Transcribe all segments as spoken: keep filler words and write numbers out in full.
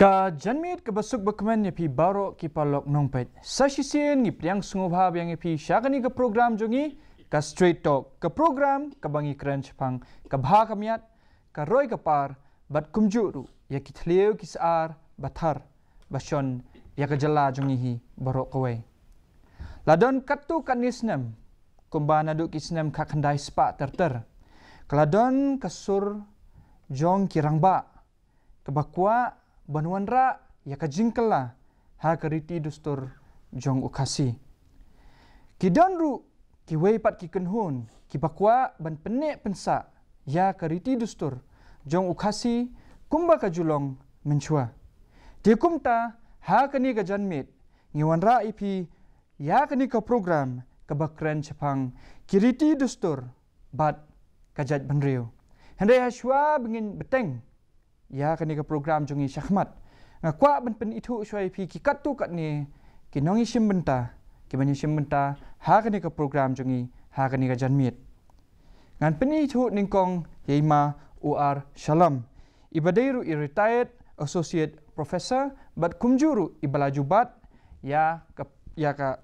Ka janmiet kaba suk bakmen ïa phi baroh ki paralok nongpeit. Sa shisien ngi pdiang sngewbha biang ïa phi sha kane ka program jong ngi, ka Straight Talk, ka program kaba ngi kren shaphang ka bha ka miat, ka roi ka par, bad kumjuh ruh ïa ki thliew ki sar ba thar ba shon ïa ka jylla jong ngi hi baroh kawei. La don katto katne snem, kumba naduh ki snem khatkhyndai spah ter ter, ka la don ka sur jong ki rangbah kaba kwah ban wanrah ïa ka jingkylla ha ka riti dustur jong u Khasi. Ki don ruh kiwei pat ki kynhun kiba kwah ban pynneh pynsah ïa ka riti dustur jong u Khasi kumba ka ju long mynshuwa. Te kumta, ha kane ka janmiet ngi wanrah ïa phi ïa kane ka program kaba kren shaphang ki riti dustur bad ka jaitbynriew. Hynrei hashuwa ba ngin bteng ïa kane ka program jong ngi shakhmat, nga kwah ban pynithuh shuwa ïa phi ki katto katne ki nongïashim bynta kiban ïashim bynta ha kane ka program jong ngi ha kane ka janmiet. Ngan pynithuh nyngkong ïa i Ma O R Shalom, iba dei ruh i retired associate professor bad kumjuh ruh iba la ju bat ïa ka, ïa ka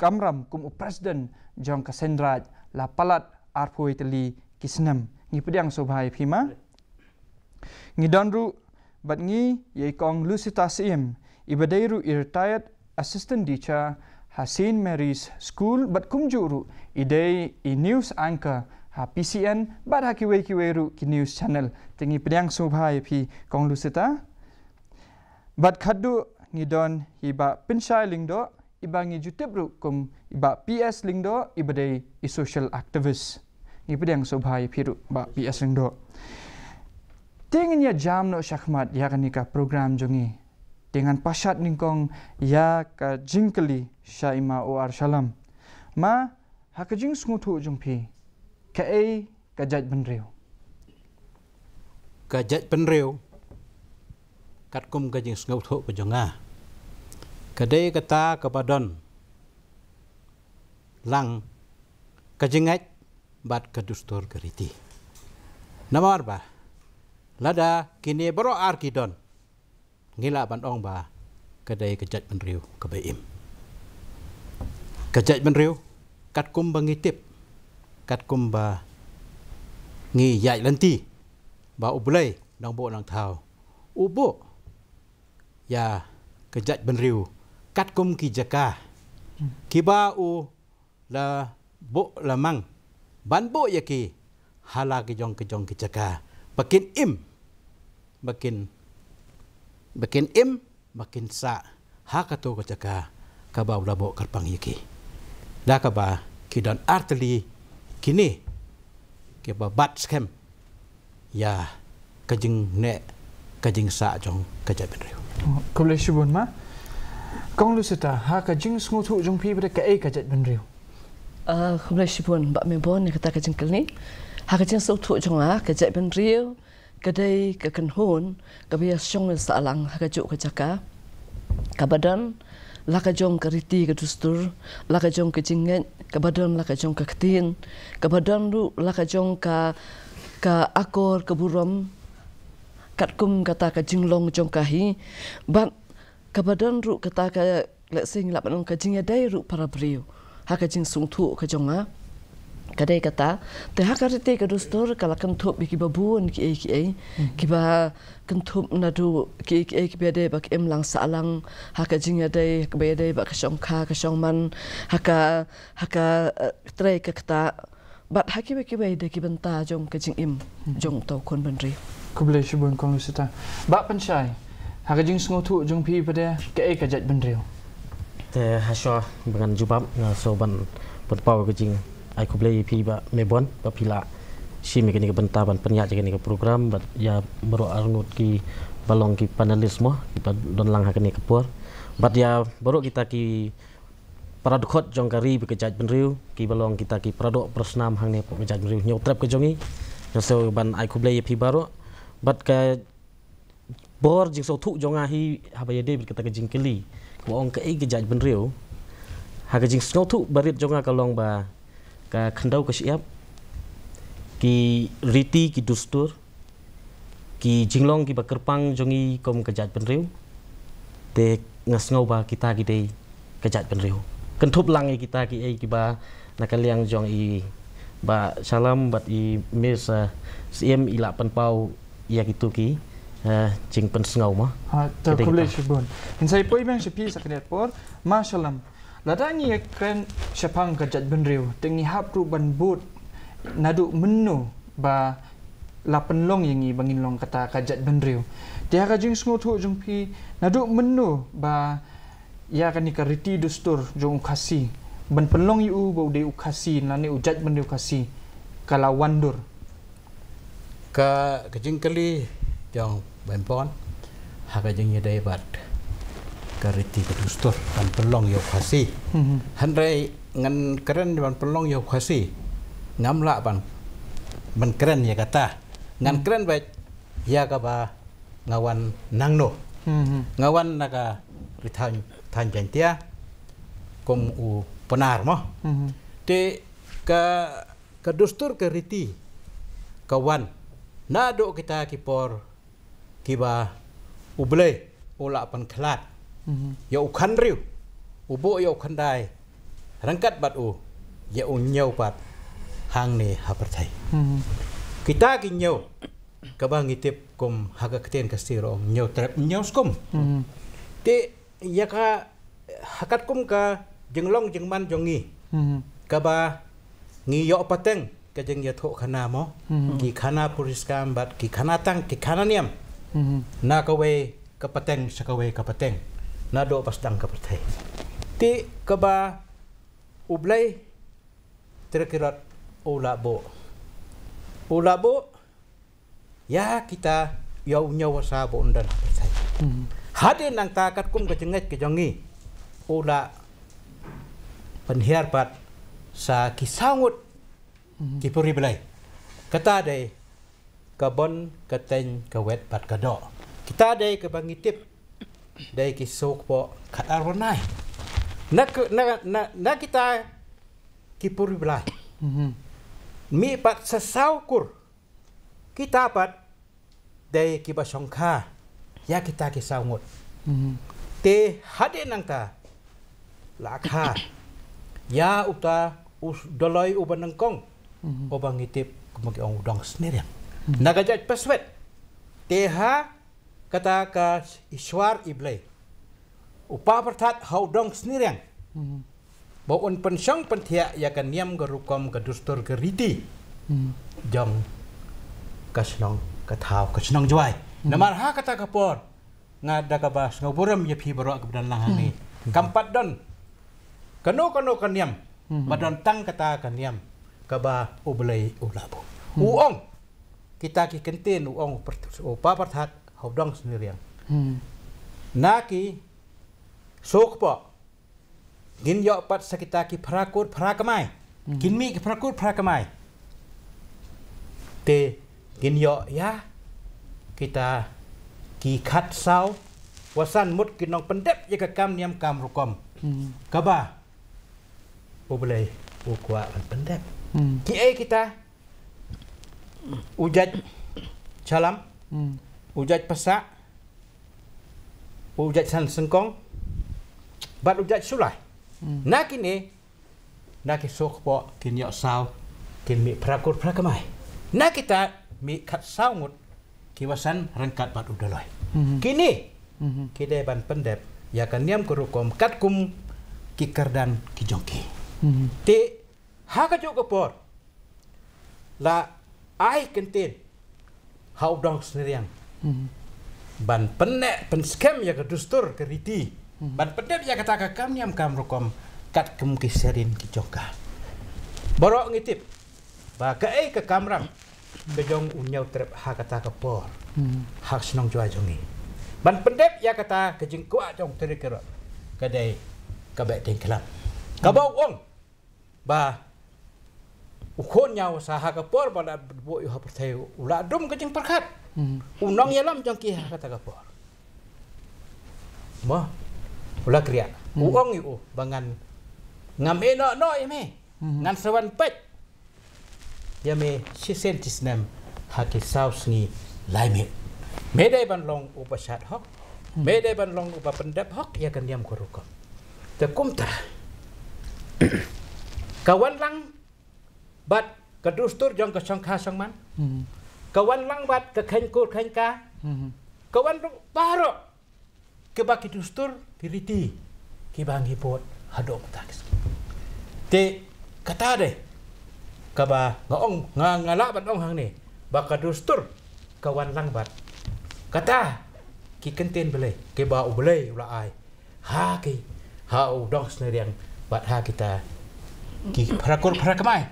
kamram kum u president jong ka Seiñraij la palat arphew tylli ki snem. Ngi pdiang sngewbha ïa phi, Ma. Ngi don ruh bad ngi ïa i Kong Lucita Syiem, iba dei ruh i retired assistant teacher ha Saint Mary's School bad kumjuh ruh i dei i news anchor ha P C N bad ha kiwei kiwei ruh ki news channel. Te ngi pdiang sngewbha ïa phi, Kong Lucita. Bad khatduh ngi don i Bah Pynshai Lyngdoh, iba ngi ju tip ruh kum i Bah P S Lyngdoh, iba dei i social activist. Ngi pdiang sngewbha ïa phi ruh, Bah P S Lyngdoh. Te ngin ïa jam noh shakhmat ïa kane ka program jong ngi. Te ngan pashat nyngkong ïa ka jingkylli sha i Ma O R Shalom. Ma, ha ka jingsngewthuh jong phi, kaei ka jaitbynriew? Ka jaitbynriew, katkum ka jingsngewthuh ka jong nga, ka dei kata kaba don lang ka jingngeit bad ka dustur ka riti. Namar ba lada kine baroh ar ki don, ngi lah ban ong ba ka dei ka jaitbynriew kaba im. Ka jaitbynriew, katkum ba ngi tip, katkum ba ngi ïaid lynti, ba U Blei Nongbuh Nongthaw u buh ïa ka jaitbynriew katkum ki jaka kiba u la buh la mang ban buh ïa ki ha la ki jong ki jong ki jaka ba kin im, ba kin, ba kin im, ba kin sah ha kato ka jaka kaba u la buh kyrpang ïa ki. Da kaba ki don artylli kine kiba bat skhem ïa ka jingneh ka jingsah jong ka jaitbynriew. Khublei shibun, Ma. Kong Lucita, ha ka jingsngewthuh jong phi, ba dei kaei ka jaitbynriew? Ah, khublei shibun Bah Mebon ïa kata ka jingkylli. Ha ka jingsngewthuh jong nga, ka jaitbynriew ka dei ka kynhun kaba ïa shong ïa sahlang ha kajuh ka jaka, kaba don la ka jong ka riti ka dustur, la ka jong ka jingngeit, kaba don la ka jong ka ktien, kaba don ruh la ka jong ka, ka akor ka burom, katkum kata ka jinglong jong ka hi, bad kaba don ruh kata ka, lehse ngi lah ban ong, ka jingïadei ruh para briew. Ha ka jingsngewthuh ka jong nga, ka dei kata. Te ha ka riti ka dustur ka la kynthup ïa kiba bun kiei kiei, kiba kynthup naduh kiei kiei kiba ïadei bad ka imlang sahlang, ha ka jingïadei kaba ïadei bad ka shongkha ka shongman, ha ka, ha ka, eh, trei ka ktah, bad ha kiwei kiwei de ki bynta jong ka jingim jong uto u khun bynriew. Khublei shibun Kong Lucita. Bah Pynshai, ha ka jingsngewthuh jong phi pat, kaei ka jaitbynriew? Te hashuwa ba ngan jubab, nga sngewbha ban pynpaw ka jingai khublei ïa phi Bah Mebon ba phi la shim ïa kane ka bynta ban pynïaid ïa kane ka program, bad ïa baroh arngut kiba long ki panelist mo, kiba don lang ha kane ka por, bad ïa baroh kita ki para dkhot jong ka ri bad ka jaitbynriew, kiba long kita ki para doh para snam hangne hapoh ka jaitbynriew Hynñiewtrep ka jong ngi. Nga sngewbha ban ai khublei ïa phi baroh. Bad ka bor jingsngewthuh jong nga hi haba ïadei bad kata ka jingkylli kaba ong kaei ka jaitbynriew. Ha ka jingsngewthuh barit jong nga ka long ba ka khyndew ka shyiap, ki riti ki dustur, ki jinglong kiba kyrpang jong i kum ka jaitbynriew. Te nga sngew ba kita ki dei ka jaitbynriew. Kynthup lang ïa kita ki ei kiba na ka liang jong i Bah Shallam bad i Miss, eh, Siem i la pynpaw ïa kitu ki, eh, jingpynsngew mo. Ha, to khublei shibun. Ngin sa ïa poi biang sha phi sa kane por. Bah Shallam. Lada ngi ïa kren shaphang ka jaitbynriew, te ngi hap ruh ban bud naduh mynno ba la pynlong ïa ngi ba ngin long kata ka jaitbynriew. Te ha ka jingsngewthuh jong phi, naduh mynno ba ïa kane ka riti dustur jong u Khasi ban pynlong ïa u ba u dei u Khasi lane u jaitbynriew Khasi ka la wan dur. Ka, ka jingkylli jong Bah Pon ha ka jingïadei bad ka riti ka dustur ban pynlong ïa u Khasi. Mhm. Hynrei ngan kren ban pynlong ïa u Khasi, ngam lah ban, ban kren ïa kata. Ngan kren beit ïa kaba nga wan nangno. Mhm. Nga wan na ka ri thaiñ, thaiñ Jaintia kum u Pnar mo. Mhm. Te ka, ka dustur ka riti ka wan naduh kita ki por kiba U Blei u la pynkhlad, mhm, ïa u khanriew, u buh ïa u khyndai ryngkat bad u, ïa u ñiew pat hangne ha pyrthei. Mhm. Kita ki ñiew kaba ngi tip kum ha ka ktien Khasi ruh ong ñiew trep, ñiew skum. Mhm. Te ïa ka, ha katkum ka jinglong jingman jong ngi, mhm, kaba ngi ïoh pateng ka jingïathuh khana mo, mhm, ki khana puriskam bad ki khana tang, ki khana niam, mhm, na kawei ka pateng sha kawei ka pateng, naduh ba sdang ka pyrthei. Te kaba U Blei, Trai Kirot u la buh, u la buh ïa kita, ïa u ñiew wasa ba un don ha pyrthei. Mhm. Hadien nangta katkum ka jingngeit ka jong ngi, u la pynhiar pat sa ki saw ngut, mhm, ki puri Blei. Kata dei ka Bon, ka Teiñ, ka Wet bad ka Doh. Kita dei kaba ngi tip dei ki soo kpoh khatar bnai. Na ka, na, na, na kita ki puri Blei, mhm, mih pat sa saw kur. Kita pat dei kiba shongkha ïa kita ki saw ngut. Mhm. Te hadien nangta la kha ïa uta u Doloi uba nyngkong, mhm, uba ngi tip kum ki ong u Dong Sniariang, mhm, na ka jaid Paswet. Te ha kata ka Ishwar I Blei, u pynpaw pyrthat ha u Dong Sniariang, mhm, ba un pynshong pynthiah ïa ka niam ka rukom ka dustur ka riti, hmm, jong ka shnong ka thaw ka shnong Jowai. Hmm. Namar ha kata ka por nga da kaba sngewburom ïa phi baroh kiba don lang hangne. Hmm. Kam pat don kano kano ka niam, hmm, ba don tang kata ka niam kaba U Blei u la buh. Hmm. U ong kita ki kyntien, u ong u pynpaw pyrthat ha u Dong Sniariang. Hmm. Na ki soo kpoh ngin ïoh pat sa kita ki phra kur phra kmai. Hmm. Kin mih ki phra kur phra kmai. Te ngin ïoh ïa kita ki khatsaw wa san ngut ki nongpyndep ïa ka kam niam kam rukom. Hmm. Kaba U Blei u kwah ban pyndep. Hmm. Kiei kita? U jait Chalam, hmm, u jait Pasa, u jait San Sengkong, bad u jait Sulai. Hmm. Na kine, na ki soo kpoh kin ïoh saw, kin mih phra kur phra kmai. Na kita mih khatsaw ngut ki wa san ryngkat bad u Doloi. Hmm. Kine, hmm, ki dei ban pyndep ïa ka niam ka rukom katkum ki kyrdan ki jong ki. Hmm. Te ha kajuh ka por la ai kyntien ha u Dong Sniariang, hmm, ban pynneh pynskhem ïa ka dustur ka riti, hmm, ban pyndep ïa kata ka kam niam kam rukom katkum ki syriem ki jong ka. Baroh ngi tip ba kaei ka kamram ka jong u Ñiewtrep ha kata ka por, hmm, ha ka shnong Jowai jong ngi, ban pyndep ïa kata ka jingkwah jong u Trai Kirot ka dei ka Behdeiñkhlam. Kaba u ong ba u khun Ñiewasa ha ka por ba la buh ïa u ha pyrthei u la dum ka jingpyrkhat. Hmm. U nongïalam jong ki ha kata ka por, mo, u la kyrïah. U, hmm, ong ïa u ba ngan, ngam ïehnoh noh ïa me. Hmm. Ngan sa wan peit ïa me shisien shisnem ha ki saw sngi lai miet. Me dei ban long uba shad hok. Me dei ban long uba pyndep hok ïa ka niam ka rukom. Te kumta ka wan lang bad ka dustur jong ka shongkha shongman. Ka wan lang bad ka khein kur khein ka. Ka wan rung baroh kiba ki dustur ki riti kiba ngi bud haduh mynta ki sngi. Te kata dei kaba nga ong, nga nga lah ban ong hangne ba ka dustur ka wan lang bad kata ki kyntien Blei kiba U Blei u la ai ha ki, ha u dong Sniang bad ha kita ki parakur parakmai.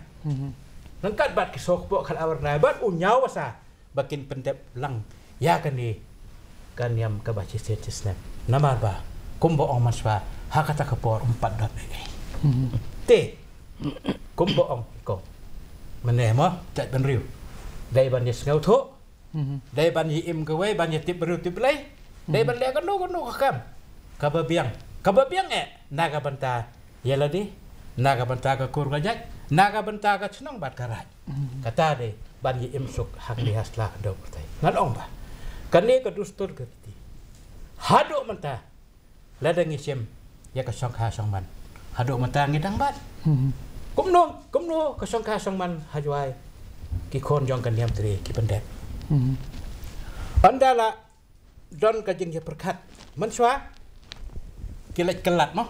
Nangkat bad ki sok bok khat awar nai bad u ñiaw wasa ba kin pyndep lang ïa kane ka niam kaba shisien shisnem. Namar ba kumba ong mynshuwa ha kata ka por um pat don ei ei. Te kumba ong ko, mynne mo, jait bynriew dei ban ïa sngewthuh, dei ban ïa im kawei, ban ïa tip briew tip Blei, dei ban leh kano kano ka kam kaba biang, kaba biang eh na ka bynta ïa lade, na ka bynta ka kur ka jait, na ka bynta ka chnong bad ka raij. Kata dei ban ïa im suk hangne ha sla ka dong pyrthei. Ngan ong ba kane ka dustur ka riti haduh mynta lada ngi shem ïa ka shongkha shongman haduh mynta ngi dang bad. Kumno kumno ka shongkha shongman ha Jwai ki khun jong ka niam tre ki pyndep. Ynda la don ka jingïapyrkhat mynshuwa ki leit kyllad mo,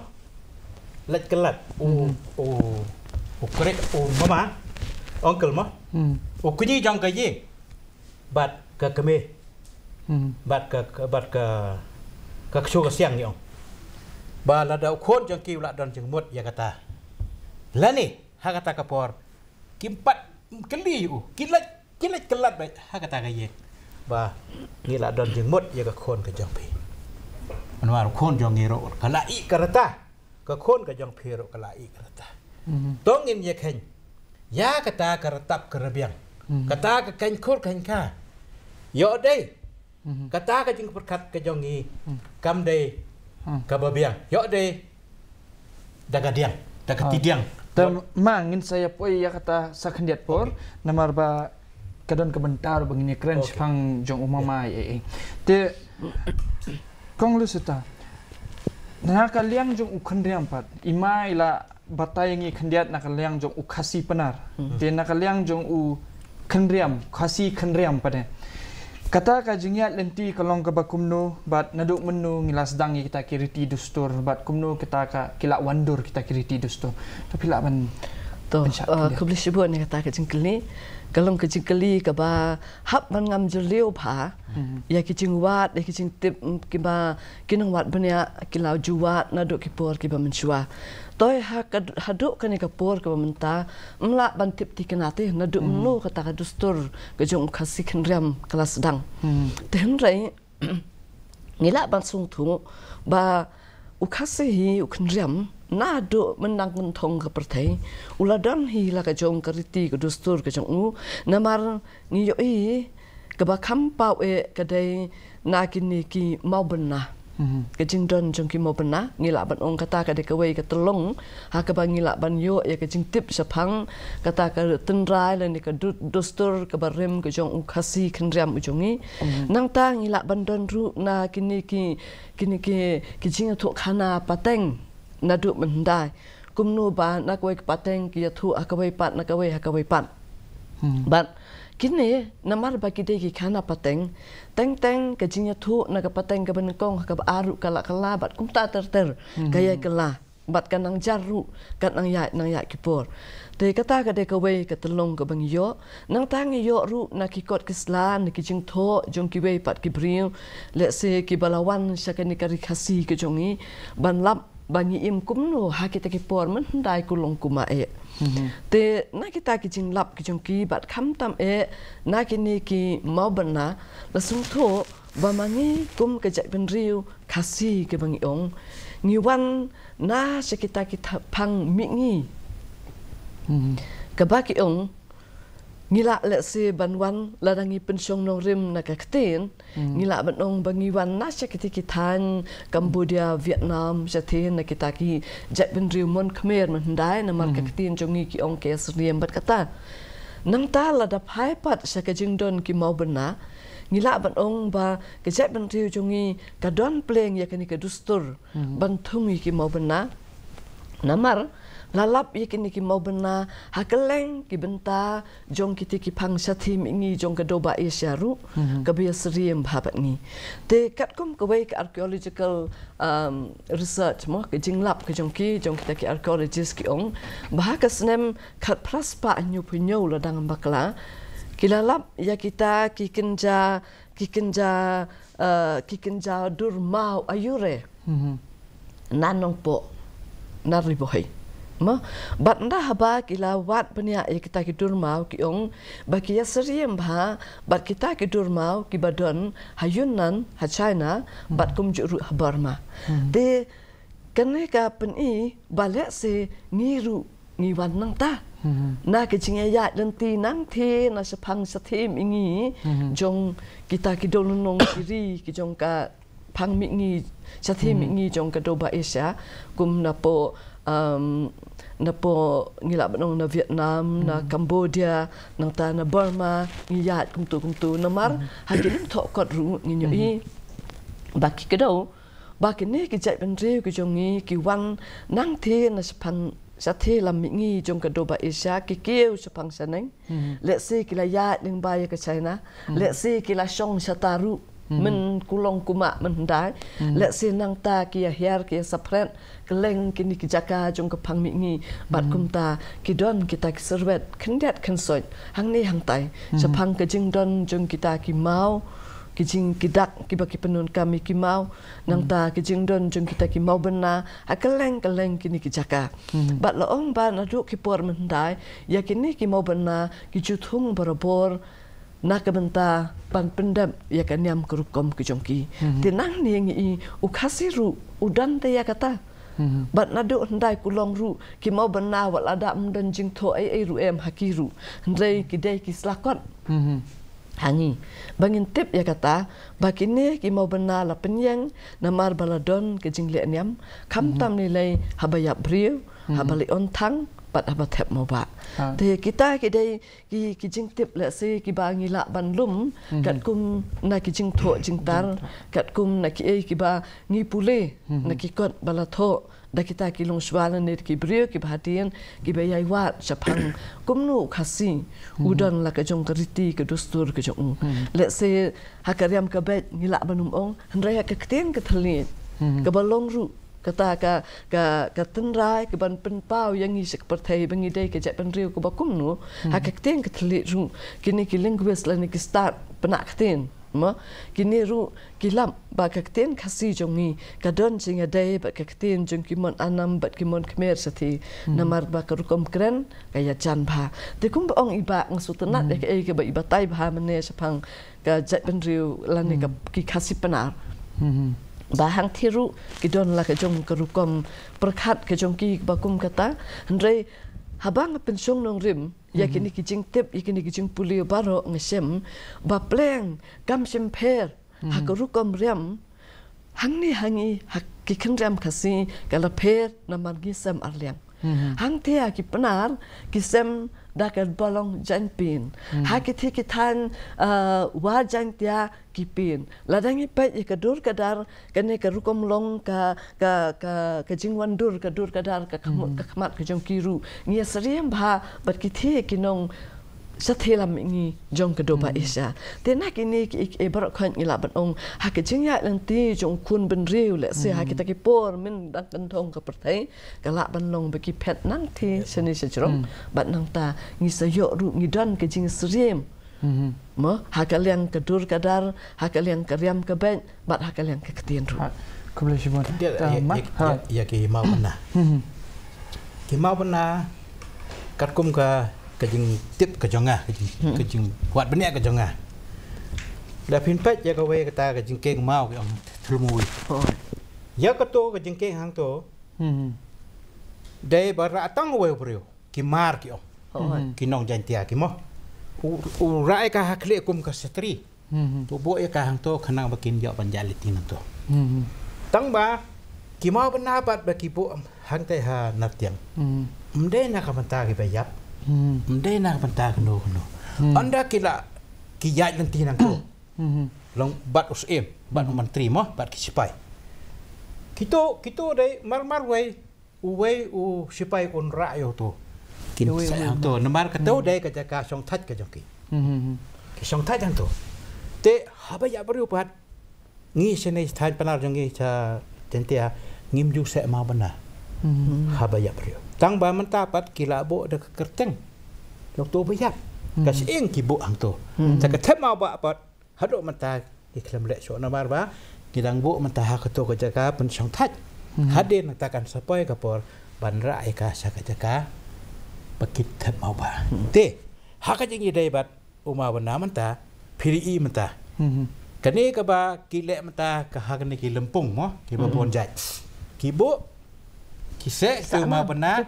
leit kyllad u u u krek u mama, uncle mo, u kñi jong ka ïing bad ka kmie, bad ka ka- bad ka ka ksu ka siang ïong. Ba lada u khun jong ki u la don jingmut ïa kata, lane ha kata ka por kim pat kylli u, ki leit ki leit kyllad bad ha kata ka ïing ba ngi la don jingmut ïa ka khun ka jong phi. Namar u khun jong ngi ruh ka la ïeh ka rta, ka khun ka jong phi ruh ka la ïeh ka rta. To ngin ïa khein ïa kata ka rtap ka rbiang, kata ka khein khur khein kha. Ïoh dei kata ka jingpyrkhat ka jong ngi kam dei kaba biang, ïoh dei da ka diang, da ka tidiang. Te ma ngin sa ïa poi ïa kata sa khyndiat por, namar ba ka don ka bynta ruh ba ngin ïa kren shaphang jong u mama ei ei. Te kong Lusita, na ka liang jong u Khynriam pat, i mei la batai ngi khyndiat na ka liang jong u Khasi Pnar. Te na ka liang jong u Khynriam, Khasi Khynriam pat de. Kata ka jingïaid lynti ka long kaba kumno bad naduh mynno ngi la sdang ïa kita ki riti dustur bad kumno kita ka ki la wandur kita ki riti dustur. To phi lah ban. To, khublei shibun ïa kata ka jingkylli. Ka long ka jingkylli kaba hap ban ngam jylliew bha ïa ki jingwad, ïa ki jingtip kiba ki nongwad bniah ki la ju wad naduh ki por kiba mynshuwa. Toi ha ka haduh kane ka por kaba mynta ym lah ban tip thikna te naduh mynno kata ka dustur ka jong u Khasi Khynriam ka la sdang. Te hynrei ngi lah ban sngewthuh ba u Khasi hi u Khynriam naduh mynnang kynthong ka pyrthei u la don hi la ka jong ka riti ka dustur ka jong u. Namar ngi ïohi kaba kham paw eh ka dei na kine ki mawbynna. Ka jingdon jong ki mawbynna ngi lah ban ong kata ka dei kawei ka tyllong ha kaba ngi lah ban ïoh ïa ka jingtip shaphang kata ka tynrai lane ka dustur kaba rim ka jong u Khasi Khynriam u jong ngi. Nangta ngi lah ban don ruh na kine ki kine ki ki jingïathuh khana pateng naduh mynhyndai. Kumno ba na kawei ka pateng ki ïathuh ha kawei pat, na kawei ha kawei pat. Bad kine namar ba ki dei ki khana pateng, teng teng ka jingïathuh na ka pateng kaba nyngkong ha kaba ar ruh ka la kylla bad kumta ter ter ka ïai kylla bad ka nang jar ruh ka nang ïaid nang ïaid ki por. Te kata ka dei kawei ka tyllong kaba ngi ïoh. Nangta ngi ïoh ruh na ki kot ki sla na ki jingthoh jong kiwei pat ki briew, lehse kiba la wan sha kane ka ri Khasi ka jong ngi ban lap ba ngi im kumno ha kita ki por mynhyndai kulong kumba eh. Te na kita ki jinglap ki jong ki bad khamtam eh na kine ki mawbynna la sngewthuh ba ma ngi kum ka jaitbynriew Khasi kaba ngi ong ngi wan na sha kita ki phang mihngi kaba ki ong ngi lah lehse ban wan lada ngi pynshong nongrim na ka ktien. Ngi lah ban ong ba ngi wan na sha kita ki thaiñ Cambodia, Vietnam, shatei na kita ki jaitbynriew mon Khmer mynhyndai namar ka ktien jong ngi ki ong ka ïasyriem bad kata. Nangta lada phai pat sha ka jingdon ki mawbynna ngi lah ban ong ba ka jaitbynriew jong ngi ka don pleng ïa kane ka dustur ban thung ïa ki mawbynna. Namar la lap ïa kine ki mawbynna ha kylleng ki bynta jong kite ki phang shathie mihngi jong ka doba Asia ruh, ka ba ïasyriem bha bad ngi. Te katkum kawei ka archaeological, um, research mo, ka jinglap ka jong ki, jong kita ki archaeologist ki ong ba ha ka snem khatphra spah hynñiewphew hynñiew la dang bakla, ki la lap ïa kita ki kynja, ki kynja, uh, ki kynja dur maw aiur eh. Na Nongpoh, na Ri Bhoi. Mo, bad ynda haba ki la wad bniah ïa kita ki dur maw ki ong ba ki ïasyriem bha bad kita ki dur maw ki ba don ha Yunnan, ha China, bad kumjuh ruh ha Burma. Te kane ka pyni ba lehse ngi ruh ngi wan nangta. Na ka jingïaid lynti nangthie na shaphang shathie mihngi jong kita ki dong lynnong ki ri ki jong ka phang mihngi, shathie mihngi jong ka doba Asia, kum napoh, um, napoh ngi lah ban ong na Vietnam, na Cambodia, nangta na Burma, ngi ïaid kumtu kumtu. Namar ha ki lyngthoh kot ruh ngi ïohi ba ki kdew ba kine ki jaitbynriew ki jong ngi ki wan nangthie na shaphang shathie lam mihngi jong ka doba Asia, ki kiew shaphang shaneng. Lehse ki la ïaid lyngba ïa ka China. Lehse ki la shong shata ruh mynkulong kumah mynhyndai. Lehse nangta ki ïahiar ki ïasaphriang kylleng kine ki jaka jong ka phang mihngi. Bad kumta ki don kita ki syrwet khyndiat khynsoit hangne hangtai shaphang ka jingdon jong kita ki maw, ki jing, ki dak ki ba ki pyndonkam ïa ki maw, nangta ki jingdon jong kita ki mawbynna ha kylleng kylleng kine ki jaka. Bad la ong ba naduh ki por mynhyndai ïa kine ki mawbynna ki ju thung barabor na ka bynta ban pyndep ïa ka niam ka rukom ka jong ki. Te nangne ngi i u Khasi ruh u don te ïa kata. Bad naduh hyndai kulong ruh ki mawbynna wat la da ym don jingthoh ei ei ruh em ha ki ruh, hynrei ki dei ki slakot ha ngi. Ba ngin tip ïa kata ba kine ki mawbynna la pynïeng namar ba la don ka jingleh niam, khamtam lei lei haba ïap briew, haba leh on thang bad haba thep mawbah. Te kita ki dei ki, ki jingtip lehse ki ba ngi lah ban lum katkum na ki jingthoh jingtar, katkum na kiei ki ba ngi pule na ki kot ba la thoh da kita ki longshuwa lane da ki briew ki ba hadien ki ba ïai wad shaphang kumno u Khasi u don la ka jong ka riti ka dustur ka jong u. Lehse ha ka riam ka beit ngi lah ban ym ong, hynrei ha ka ktien ka thylliej ka ba long ruh kata ka, ka, ka tynrai ka ban pynpaw ïa ngi sha ka pyrthei ba ngi dei ka jaitbynriew ka ba kumno. Ha ka ktien ka thylliej ruh kine ki linguist lane ki stad pynah ktien, mo, kine ruh ki lap ba ka ktien Khasi jong ngi ka don jingïadei bad ka ktien jong ki mon Annam bad ki mon Khmer shathie. Namar ba ka rukom kren ka ïajan bha. Te kumba ong i Bah, nga sngewtynnat ïa kaei kaba i batai bha mynne shaphang ka jaitbynriew lane ka, ki Khasi Pnar. Ba hangthie ruh ki don la ka jong ka rukom pyrkhat ka jong ki ba kum kata. Hynrei haba nga pynshong nongrim ïa kine ki jingtip, ïa kine ki jingpule baroh, nga shem ba pleng kam shym pher ha ka rukom riam. Hangne ha ngi ha ki khynriam Khasi ka la pher namar ngi sem arliang. Hangthie ha ki Pnar ki sem da ka ba long jaiñpien. Ha kiti ki thaiñ, uh, Wa Jaiñtia ki pien. Lada ngi peit ïa ka dur ka dar kane ka rukom long ka, ka, ka, ka jingwan dur ka dur ka dar ka kham-, ka khmat ka jong ki ruh, ngi ïasyriem bha bad kiti ki nong shathie lam mihngi jong ka doba Asia. Te na kine ki, ki, ki baroh khoit ngi lah ban ong ha ka jingïaid lynti jong khun bynriew, lehse ha kita ki por myndang kynthong ka pyrthei ka lah ban long ba ki phet nangthie shane shajrong. Bad nangta ngi sa ïoh ruh ngi don ka jingsyriem, mo, ha ka liang ka dur ka dar, ha ka liang ka riam ka beit bad ha ka liang ka ktien ruh. Khublei shibun. Ïa, ïa, ïa ki mawbynna. Ki mawbynna katkum ka, ka jingtip ka jong nga, ka jing, ka jingwad bniah ka jong nga. Da phin peit ïa kawei kata ka jingkieng maw ki ong thulmui. Ïa kato ka jingkieng hangto dei ba rah tang uwei u briew, ki Mar ki ong. Ki nong Jaiñtia ki mo. U, u rah ïa ka ha khlieh kum ka shatri. To buh ïa ka hangto khnang ba kin ïoh ban ïaid lynti nangto. Tang ba ki mawbynna pat ba ki buh hangtai ha Nartiang, ym dei na ka bynta ki ba ïap. Ym dei na ka bynta kano kano. Ynda ki la, ki ïaid lynti nangto. Long bad u Syiem, bad u Mantri mo, bad ki sipai. Kito, kito dei mar mar wei, uwei u sipai un rah ïa uto. Kin sa hangto, namar kato dei ka jaka shong thait ka jong ki. Ki shong thait hangto. Te haba ïa briew pat, ngi shane thaiñ Pnar jong ngi sha Jaintia, ngim ju seh mawbynna. Haba ïa briew. Tang ba mynta pat ki la buh da ka kyrteng. Jong to ba ïap. Ka Syiem ki buh hangto. Sa ka thep mawbah pat, haduh mynta ki khlem leh shuh namar ba ki dang buh mynta ha kato ka jaka pynshong thait. Hadien nangta kan sa poi ka por ban rah ïa ka sha ka jaka ba ki thep mawbah. Te ha ka jingïadei bad u mawbynna mynta, phi ri i mynta. Kane kaba ki leh mynta ka ha kane ki lympung mo, kiba bun jait. Ki buh, ki seh, ki mawbynna,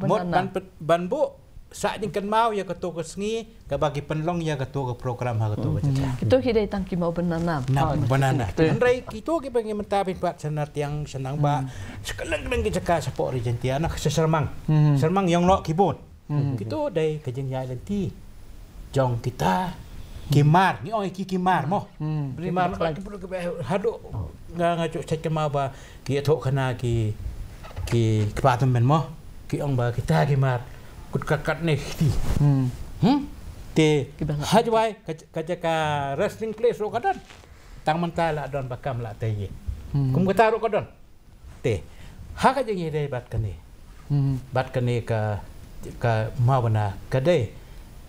mut ban, ban buh sah jingkynmaw ïa kato ka sngi, kaba ki pynlong ïa kato ka program ha kato ka jaka. Kito ki dei tang ki mawbynna nam. Nam bynna nam. Hynrei kito kiba ngi mynta phin pat sha Nartiang, sha Nangbah, sha kylleng kylleng ki jaka shapoh Ri Jaintia, na sha Syrmang. Syrmang ïong noh ki bun. Kito dei ka jingïaid lynti jong kita ki mar, ngi ong ki ki mar mo. Ki mar, haduh nga, nga ju check kynmaw ba ki ïathuh khana ki, ki kpa tymmen mo. Ki ong ba kita ki mar kut kat kat ne kti. Te ha Jowai ka, ka jaka wrestling place ruh ka don. Tang mynta la don ba kam la tei. Kum kata ruh ka don. Te ha ka jingïadei bad kane, bad kane ka, ka mawbynna ka dei,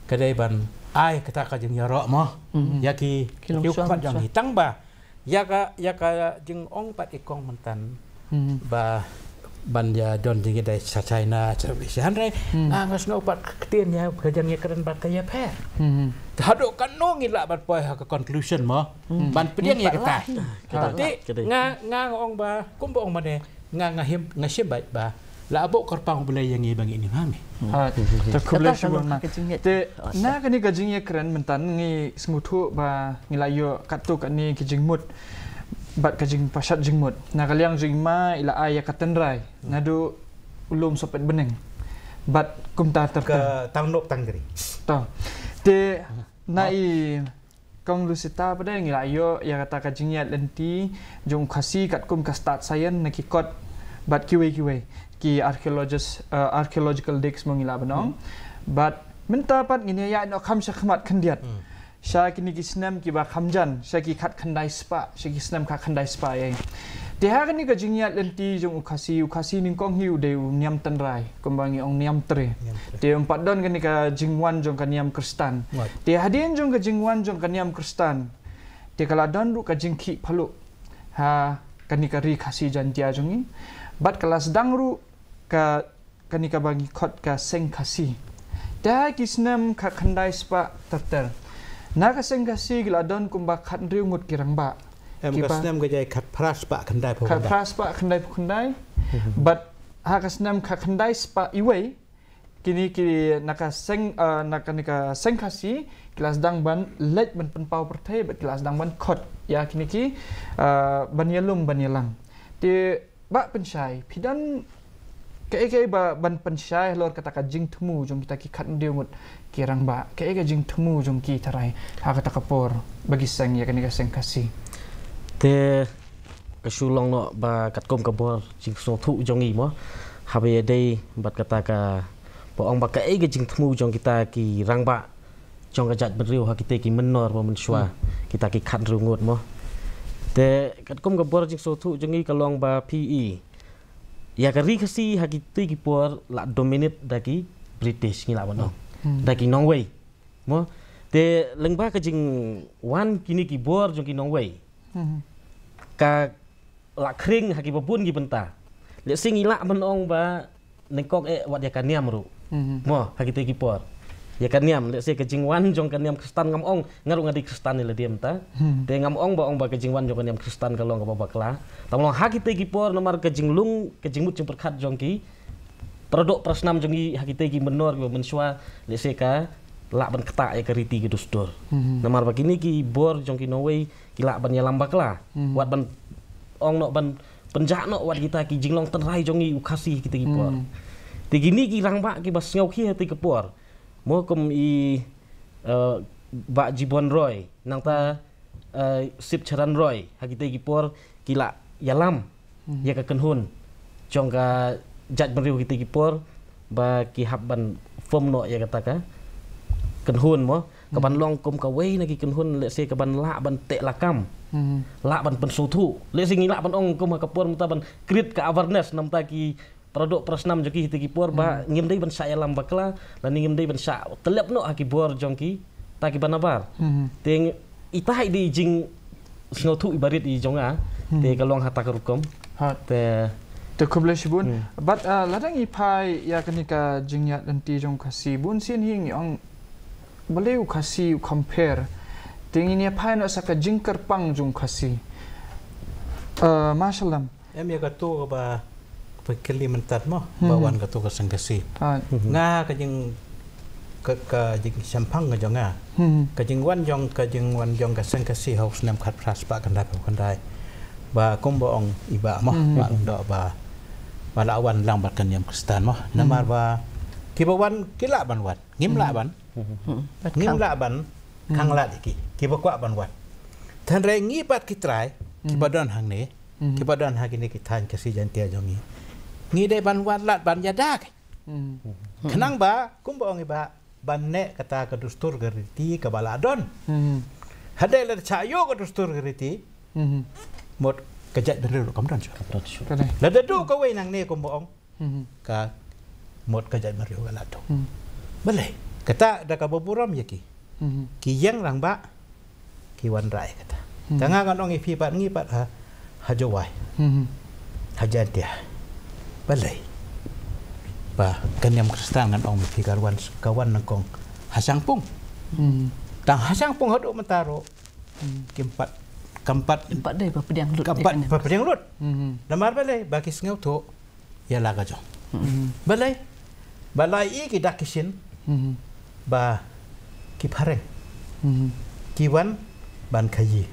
ka dei ban ai kata ka jingïaroh mo ïa ki, ki khmat jong ngi. Tang ba ïa ka, ïa ka jingong pat i kong mynta ba ban ïa don jingïadei sha China, sha Malaysia, hynrei nga, nga sngew pat ka ktien ïa ka jingïakren bad ka ïapher. Te haduh katno ngi lah ban poi ha ka conclusion mo, ban pdiang ïa kata. Te nga, nga, nga ong ba, kumba ong mane, nga, nga him, nga shim beit ba la buh kyrpang U Blei ïa ngi ba ngi ïa nim ha ngi. Te khublei shibun ma. Te na kane ka jingïakren mynta ngi sngewthuh ba ngi la ïoh katto katne ki jingmut bad ka jingpashat jingmut. Na ka liang jong i ma i la ai ïa ka tynrai naduh u lum sohpet bneng bad kumta ter ter. Ka tang nop tang gri. To. Te na i Kong Lucita pat ngi la ïoh ïa kata ka jingïaid lynti jong u Khasi katkum ka stad science na ki kot bad kiwei kiwei ki archaeologist, eh, archaeological digs mo ngi lah ban ong. Bad mynta pat ngin ïa ïaid noh kham sha khmat khyndiat. Sha kine ki snem kiba kham jan, sha ki khat khyndai spah, sha ki snem khat khyndai spah ïa. Te ha kane ka jingïaid lynti jong u Khasi, u Khasi nyngkong hi u dei u niam tynrai, kumba ngi ong niam tre. Te um pat don kane ka jingwan jong ka niam Khristan. Te hadien jong ka jingwan jong ka niam Khristan, te ka la don ruh ka jingkhih phaluh ha kane ka ri Khasi Jaintia jong ngi. Bad ka la sdang ruh ka, kane kaba ngi khot ka Seng Khasi. Te ha ki snem khat khyndai spah ter ter, na ka Seng Khasi ki la don kumba khathynriew ngut ki rangbah. Em, ka snem ka jai khatphra spah khyndaiphew khyndai. Khatphra spah khyndaiphew khyndai. Bad ha ka snem khat khyndai spah iwei, kine ki na ka Seng, eh, na kane ka Seng Khasi ki la sdang ban leit ban pynpaw pyrthei bad ki la sdang ban khot ïa kine ki, eh, ban ïalum ban ïalang. Te Bah Pynshai, phi don kaei kaei ba ban pynshai halor kata ka jingthmu jong kita ki khathynriew ngut ki rangbah, kaei ka jingthmu jong ki tharai ha kata ka por ba ki seng ïa kane ka Seng Khasi? Te ka shu long noh ba katkum ka bor jingsngewthuh jong ngi mo, haba ïadei bad kata ka, ba ong ba kaei ka jingthmu jong kita ki rangbah jong ka jaitbynriew ha kita ki mynnor ba mynshuwa, kita ki khathynriew ngut mo. Te katkum ka bor jingsngewthuh jong ngi ka long ba phi i ïa ka ri Khasi ha kita ki por la dominate da ki British ngi lah ban ong. Da ki nongwei. Mo. Te lyngba ka jingwan kine ki bor jong ki nongwei, ka la khring ha kiba bun ki bynta. Lehse ngi lah ban ong ba nyngkong eh wat ïa ka niam ruh. Mo, ha kita ki por. Ïa ka niam, lehse ka jingwan jong ka niam Khristan ngam ong, nga ruh nga dei Khristan ïa lade mynta. Te ngam ong ba ong ba ka jingwan jong ka niam Khristan ka long kaba bakla. Tang long ha kita ki por namar ka jinglung, ka jingmut jingpyrkhat jong ki paradoh parasnam jong ngi ha kita ki mynnor kiba mynshuwa, lehse ka lah ban ktah ïa ka riti ka dustur. Namar ba kine ki bor jong ki nongwei ki lah ban ïalam bakla. Wat ban ong noh ban pynjah noh wat kita ki jinglong tynrai jong ngi u Khasi kita ki por. Te kine ki rangbah kiba sngewkhia kita ki por. Mo kum i, eh, Bah Jibon Roy, nangta eh, Sip Charan Roy ha kitei ki por ki la ïalam ïa ka kynhun jong ka jaitbynriew ha kitei ki por ba ki hap ban form noh ïa kata ka kynhun mo, ka ban long kum kawei na ki kynhun, let's say, ka ban lah ban teh lakam, lah ban pynsngewthuh, let's say, ngi lah ban ong kum ha ka por mynta ban create ka awareness namar ki para doh para snam jong ki ha kitei ki por ba ngim dei ban shah ïalam bakla lane ngim dei ban shah tyllep noh ha ki bor jong kita kiba nabar. Te ita hi dei jingsngewthuh iba rit i jong nga. Te ka long ha kata ka rukom. Te, te khublei shibun. Bad, ah, lada ngi phai ïa kane ka jingïaid lynti jong u Khasi, bun sien hi ngi ong balei u Khasi u compare. Te ngin ïa phai noh sha ka jingkyrpang jong u Khasi. Ah, Mashal Dam. Em, ïa kato kaba phi kylli mynta mo, ba wan kato ka Seng Khasi. Nga ka jing, ka, ka jingshemphang ka jong nga. Ka jingwan jong, ka jingwan jong ka Seng Khasi ha u snem khatphra spah khyndai phew khyndai. Ba kumba ong i Bah mo, ba ong doh ba, ba la wan lang bad ka niam Khristan mo. Namar ba kiba wan ki lah ban wan. Ngim lah ban. Ngim lah ban khanglad ïa ki, kiba kwah ban wan. Hynrei ngi pat ki trai kiba don hangne, kiba don ha kine ki thaiñ Khasi Jaiñtia jong ngi, ngi dei ban wan lad ban ïada. Khnang ba kumba ong i Bah, ban neh kata ka dustur ka riti kaba la don. Hadei lada shah ïoh ka dustur ka riti, mut ka jaitbynriew ruh kam don shuh. Lada duh kawei nangne kumba ong, ka mut ka jaitbynriew ka la duh. Balei? Kata da kaba burom ïa ki, ki ïeng rangbah, ki wanrah ïa kata. Tang nga ngan ong ïa phi pat, ngi pat ha, ha Jowai, ha Jaiñtia, balei ba ka niam Khristan ngan ong ïa phi ka wan, ka wan nyngkong ha shangpung. Tang ha shangpung haduh mynta ruh kim pat, kam pat, kim pat dei ba pdiang lut, kam pat ba pdiang lut. Namar balei? Ba ki sngewthuh ïa la ka jong. Balei? Ba la i ki dak ki shin ba ki phareng, ki wan ban khaïi,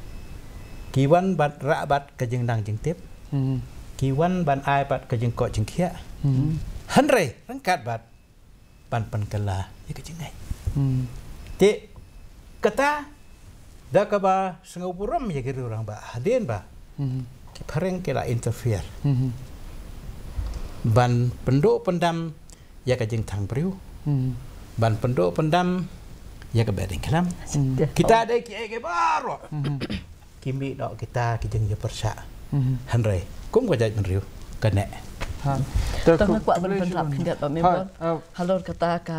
ki wan ban rah bad ka jingdang jingtip, ki wan ban ai bad ka jingkoit jingkhiah. Hynrei ryngkat bad ban pynkylla ïa ka jingngeit. Te kata da kaba sngewburom ïa ki riew rangbah hadien ba ki phareng ki la interfere ban pynduh pyndam ïa ka jingthang briew, ban pynduh pyndam ïa ka behdeiñkhlem. Kita dei kiei kiei baroh ki mih noh kita ki jingïapyrshah. Hynrei kum ka jaitbynriew ka neh. Tang nga kwah ban pynrap khyndiat, Bah Member, halor kata ka,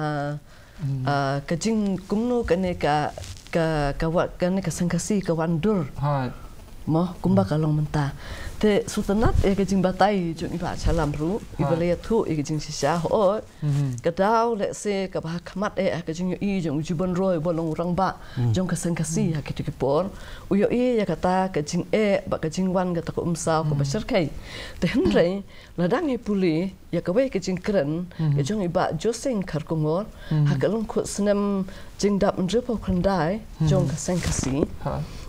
ah, ka jing kumno kane ka, ka, ka wa-, kane ka Seng Khasi ka wan dur mo, kumba ka long mynta. Te sngewtynnat ïa ka jingbatai jong i Bah Shallam ruh, iba la ïathuh ïa ka jingshisha, hooid. Ka daw lehse kaba ha khmat eh ha ka jingïohi jong u Jiw Bynroi uba long u rangbah jong ka Seng Khasi ha kito ki por, u ïohi ïa kata ka jingeh bad ka jingwan kata ka umsaw kaba shyrkhei. Te hynrei lada ngi pule ïa kawei ka jingkren ka jong i Bah Joe Sing Kharkongor ha ka lyngkhuh snem jingdap hynriewphew khyndai jong ka Seng Khasi,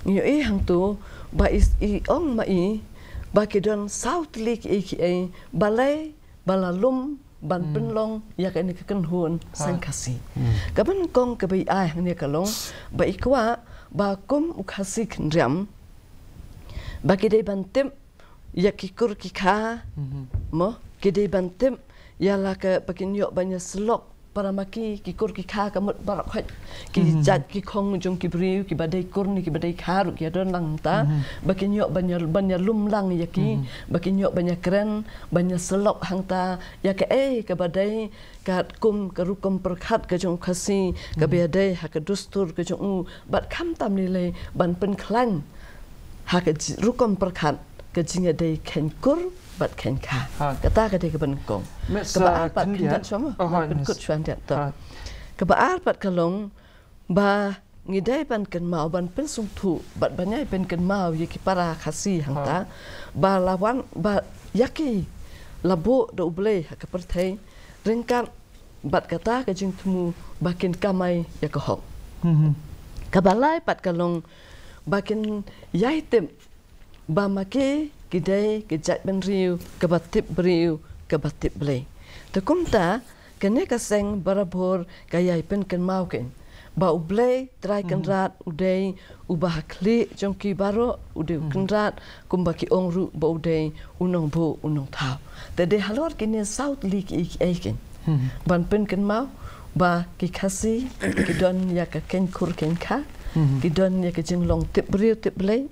ngi ïohi hangto ba i, i ong ma i ba ki don saw tylli kiei kiei balei ba la lum ban pynlong ïa kane ka kynhun Seng Khasi. Kaba nyngkong kaba i ai hangne ka long ba i kwah ba kum u Khasi khynriam ba ki dei ban tip ïa ki kur ki kha, mo, ki dei ban tip ïa la ka ba kin ïoh ban ïasyllok para ma ki, ki kur ki kha ka mut baroh khoit ki jait ki khong jong ki briew kiba dei kur ne kiba dei kha ruh ki ïadon lang hangta, ba kin ïoh ban ïa, ban ïalum lang ïa ki, ba kin ïoh ban ïakren, ban ïasyllok hangta ïa kaei kaba dei katkum ka rukom pyrkhat ka jong u Khasi kaba ïadei ha ka dustur ka jong u, bad khamtam lei lei ban pynkhlaiñ ha ka ji-, rukom pyrkhat ka jingïadei kheiñ kur bad kheiñ kha. Kata ka dei kaba nyngkong. Kaba ar pat khyndiat shuwa mo, pynkut shuwa khyndiat to. Kaba ar pat ka long ba ngi dei ban kynmaw, ban pynsngewthuh bad ban ïai pynkynmaw ïa ki para Khasi hangta ba la wan ba ïa ki la buh da U Blei ha ka pyrthei ryngkat bad kata ka jingthmu ba kin kamai ïa ka hok. Kaba lai pat ka long ba kin ïai tip ba ma ki ki dei ki jaitbynriew kaba tip briew, kaba tip Blei. Te kumta kane ka seng barabor ka ïai pynkynmaw kein ba U Blei Trai Kynrad u dei uba ha khlieh jong ki baroh, u dei u Kynrad, kumba ki ong ruh ba u dei u nongbuh u nongthaw. Te dei halor kine saw tylli ki ei ki ei kein ban pynkynmaw ba ki Khasi ki don ïa ka khein khur khein kha, ki don ïa ka jinglong tip briew tip Blei,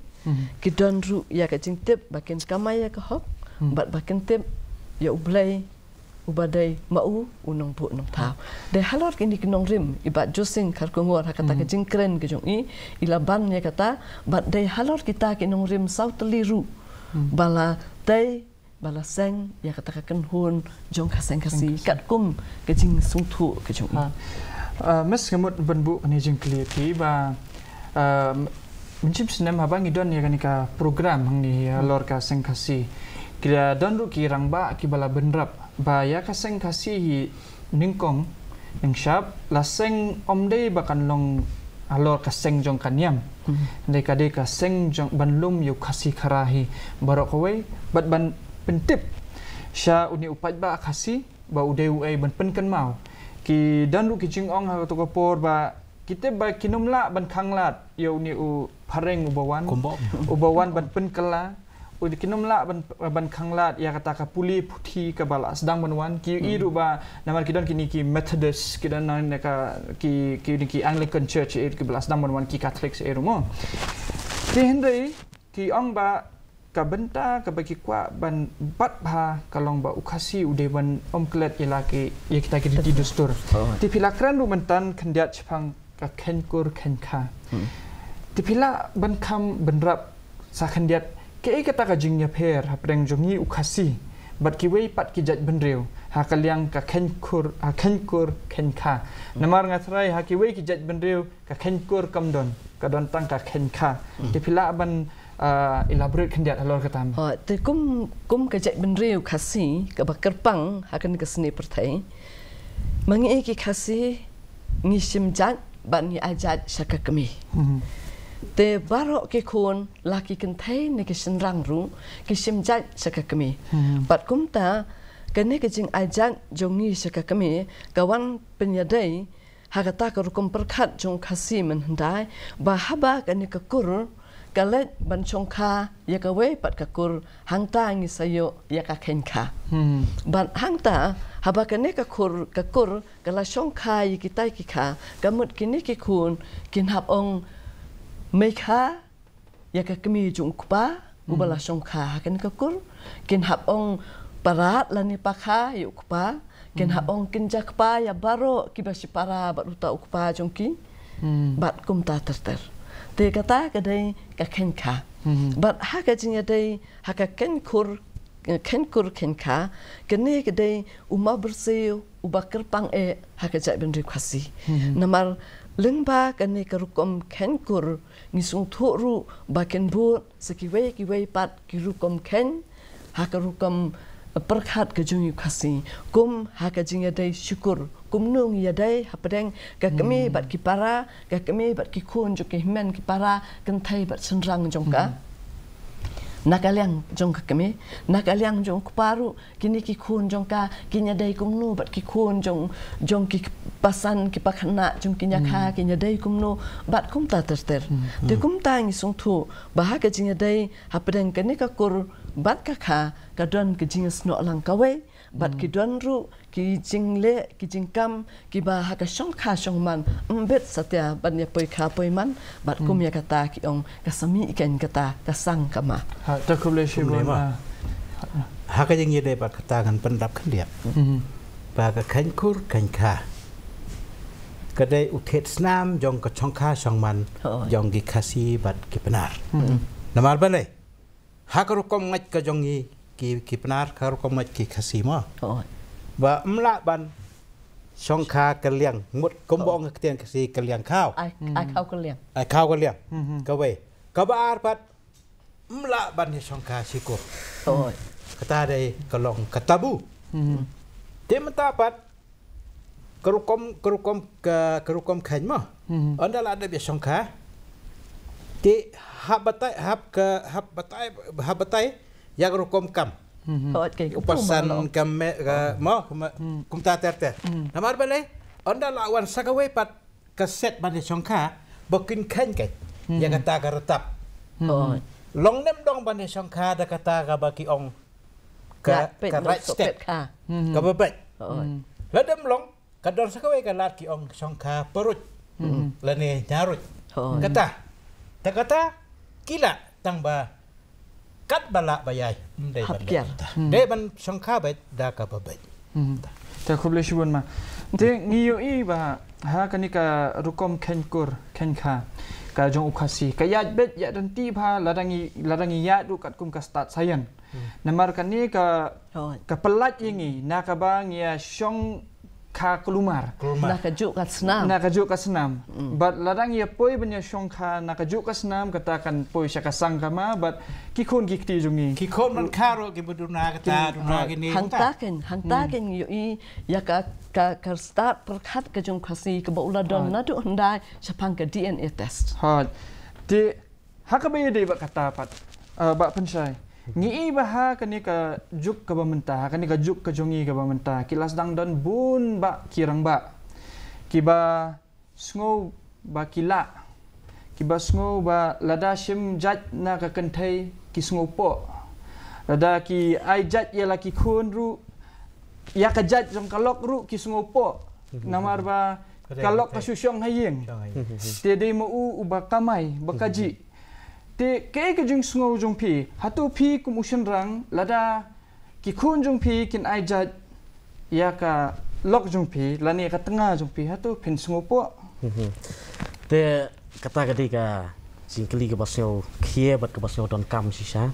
ki don ruh ïa ka jingtip ba kin kamai ïa ka hok, bad ba kin tip ïa U Blei uba dei ma u u nongbuh nongthaw. Dei halor kine ki nongrim i Bah Joe Singh Kharkongor ha kata ka jingkren ka jong i, i la ban ïa kata, bad dei halor kita ki nongrim saw tylli ruh ba la tei, ba la seng ïa kata ka kynhun jong ka Seng Khasi katkum ka jingsngewthuh ka jong i. Ha. Ah, Miss, nga mut ban buh kane jingkylli ïa phi ba, ah, mynshem snem haba ngi don ïa kane ka program hangne halor ka Seng Khasi, ki la don ruh ki rangbah kiba la bynrap ba ïa ka Seng Khasi hi nyngkong nyngshap la seng ym dei ba kan long halor ka seng jong ka niam. Dei ka dei ka seng jong ban lum ïa u Khasi Khara hi baroh kawei, bad ban pyntip sha une u paidbah Khasi ba u dei uei, ban pynkynmaw. Ki don ruh ki jingong ha kato ka por ba ki tip ba kin ym lah ban khanglad ïa une u phareng uba wan, uba wan ban pynkylla. U, kin ym lah ban, ban khanglad ïa kata ka pule puthi kaba la sdang ban wan. Ki ïohi ruh ba namar ki don kine ki Methodist, ki don na ka, ki, ki, ki Anglican Church, eh, kiba la sdang ban wan, ki Catholic, eh, ruh mo. Te hynrei ki ong ba ka bynta kaba ki kwah ban bat bha ka long ba u Khasi u dei ban ym klet ïa la ki, ïa kita ki riti dustur. Te phi la kren ruh mynta khyndiat shaphang ka khein kur khein kha. Te phi lah ban kham bynrap sa khyndiat kaei kata ka jingïapher hapdeng jong ngi u Khasi bad kiwei pat ki jaitbynriew ha ka liang ka khein kur, ha khein kur khein kha. Namar nga tharai ha kiwei ki jaitbynriew ka khein kur kam don, ka don tang ka khein kha. Te phi lah ban, ah, elaborate khyndiat halor kata? Oh, te kum, kum ka jaitbynriew Khasi kaba kyrpang ha kane ka snieh pyrthei, ma ngi ki Khasi ngi shim jait bad ngi ai jait sha ka kmie. Te baroh ki khun, la ki kynthei ne ki shynrang ruh, ki shim jait sha ka kmie. Bad kumta kane ka jingai jait jong ngi sha ka kmie ka wan pynïadei ha kata ka rukom pyrkhat jong Khasi mynhyndai ba haba kane ka kur ka leit ban shongkha ïa kawei pat ka kur, hangta ngi sa ïoh ïa ka khein kha. Bad hangta haba kane ka kur, ka kur ka la shongkha ïa kitai ki kha, ka mut kine ki khun kin hap ong mei kha ïa ka kmie jong u kpa uba la shongkha ha kane ka kur. Kin hap ong parat lane pakha ïa u kpa. Kin hap ong kynja kpa ïa baroh kiba shipara bad uta u kpa jong ki. Bad kumta ter ter. Te kata ka dei ka khein kha. Bad ha ka jingïadei ha ka khein kur, khein kur khein kha, kane ka dei u mawbyrsiew uba kyrpang eh ha ka jaitbynriew Khasi. Namar lyngba kane ka rukom khein kur ngi sngewthuh ruh ba kin bud sa kiwei kiwei pat ki rukom khein ha ka rukom, eh, pyrkhat ka jong ngi u Khasi, kum ha ka jingïadei shukur, kumno ngi ïadei hapdeng ka kmie bad ki para, ka kmie bad ki khun jong ka hynmen ki para, kynthei bad shynrang jong ka. Na ka liang jong ka kmie, na ka liang jong u kpa ruh, kine ki khun jong ka kin ïadei kumno bad ki khun jong, jong ki pasan ki pakhynnah jong ki ñiakha, kin ïadei kumno bad kumta ter ter. Te kumta ngi sngewthuh ba ha ka jingïadei hapdeng kane ka kur bad ka kha ka don ka jingsnoh lang kawei, bad ki don ruh ki jingleh ki jingkam kiba ha ka shongkha shongman, ymdei satia ban ïa poi kha poi man, bad kum ïa kata ki ong ka sami ken kata ka sang ka ma. Ha, ta khublei shibun ma. Ha ka jingïadei bad kata ngan pyndap khyndiat ba ka khein kur khein kha ka dei u thied snam jong ka shongkha shongman jong ki Khasi bad ki Pnar. Namar balei? Ha ka rukom ngeit ka jong ngi ki, ki Pnar, ka rukom ngeit ki Khasi mo. Ba ym lah ban shongkha ka liang mut kumba ong ka ktien Khasi ka liang khaw. Ai, ai khaw ka liang. Ai khaw ka liang. Kawei. Kaba ar pat ym lah ban ïa shongkha shi kur. Kata dei ka long ka tabu. Te mynta pat ka rukom, ka rukom, ka, ka rukom khein mo. Ynda la dep ïa shongkha, te hap batai, hap ka, hap batai, hap batai ïa ka rukom kam. U pasan kam mo, kumta ter ter. Namar balei? Ynda la wan sa kawei pat ka set ban ïa shongkha ba kin kheiñ ka ïa kata ka rtap. Long nem dong ban ïa shongkha da kata kaba ki ong ka ka right step, kaba beit. Lada em long ka don sa kawei ka lad ki ong shongkha paruit lane nyaruit. Kata ta kata ki lah tang ba kat ba lah ba ïai. Dei ban shongkha beit da kaba beit. Te khublei shibun ma. Te ngi ïohi ba ha kane ka rukom kheiñ kur kheiñ kha ka jong u Khasi ka ïaid beit ïaid ryntih ba lada ngi lada ngi ïaid ruh katkum ka stad saian. Namar kane ka ka pynlait ïa ngi na kaba ngi ïa shongkha kulmar. Na ka juh ka snam. Na ka juh ka snam. Bad lada ngi ïa poi ban ïa shongkha na ka juh ka snam kata kan poi sha ka sang kama bad ki khun ki kti jong ngi. Ki khun ban kha ruh ki ba duna kata duna kine. Hangta ken hangta ken ïohi ïa ka ka ka stad pyrkhat ka jong Khasi kaba u la don naduh hyndai shaphang ka D N A test. Hooid. Te ha kaba ïadei bad kata pat ba pynshai ngi i ba ha kane ka juk kaba mynta ha kane ka juk ka jong ngi kaba mynta ki la sdang don bun ba ki rangbah kiba sngew ba ki lah kiba sngew ba lada shim jait na ka kynthei ki sngew poh lada ki ai jait ïa la ki khun ruh ïa ka jait jong ka lok ruh ki sngew poh namar ba ka lok ka shu shong ha ïing. Te dei ma u uba kamai ba ka jih. Te kaei ka jingsngew jong phi hato phi kum u shynrang lada ki khun jong phi kin ai jait ïa ka lok jong phi lane ka tnga jong phi hato phin sngew poh. Te kata ka dei ka jingkylli kaba sngew khie bad kaba sngew donkam shisha.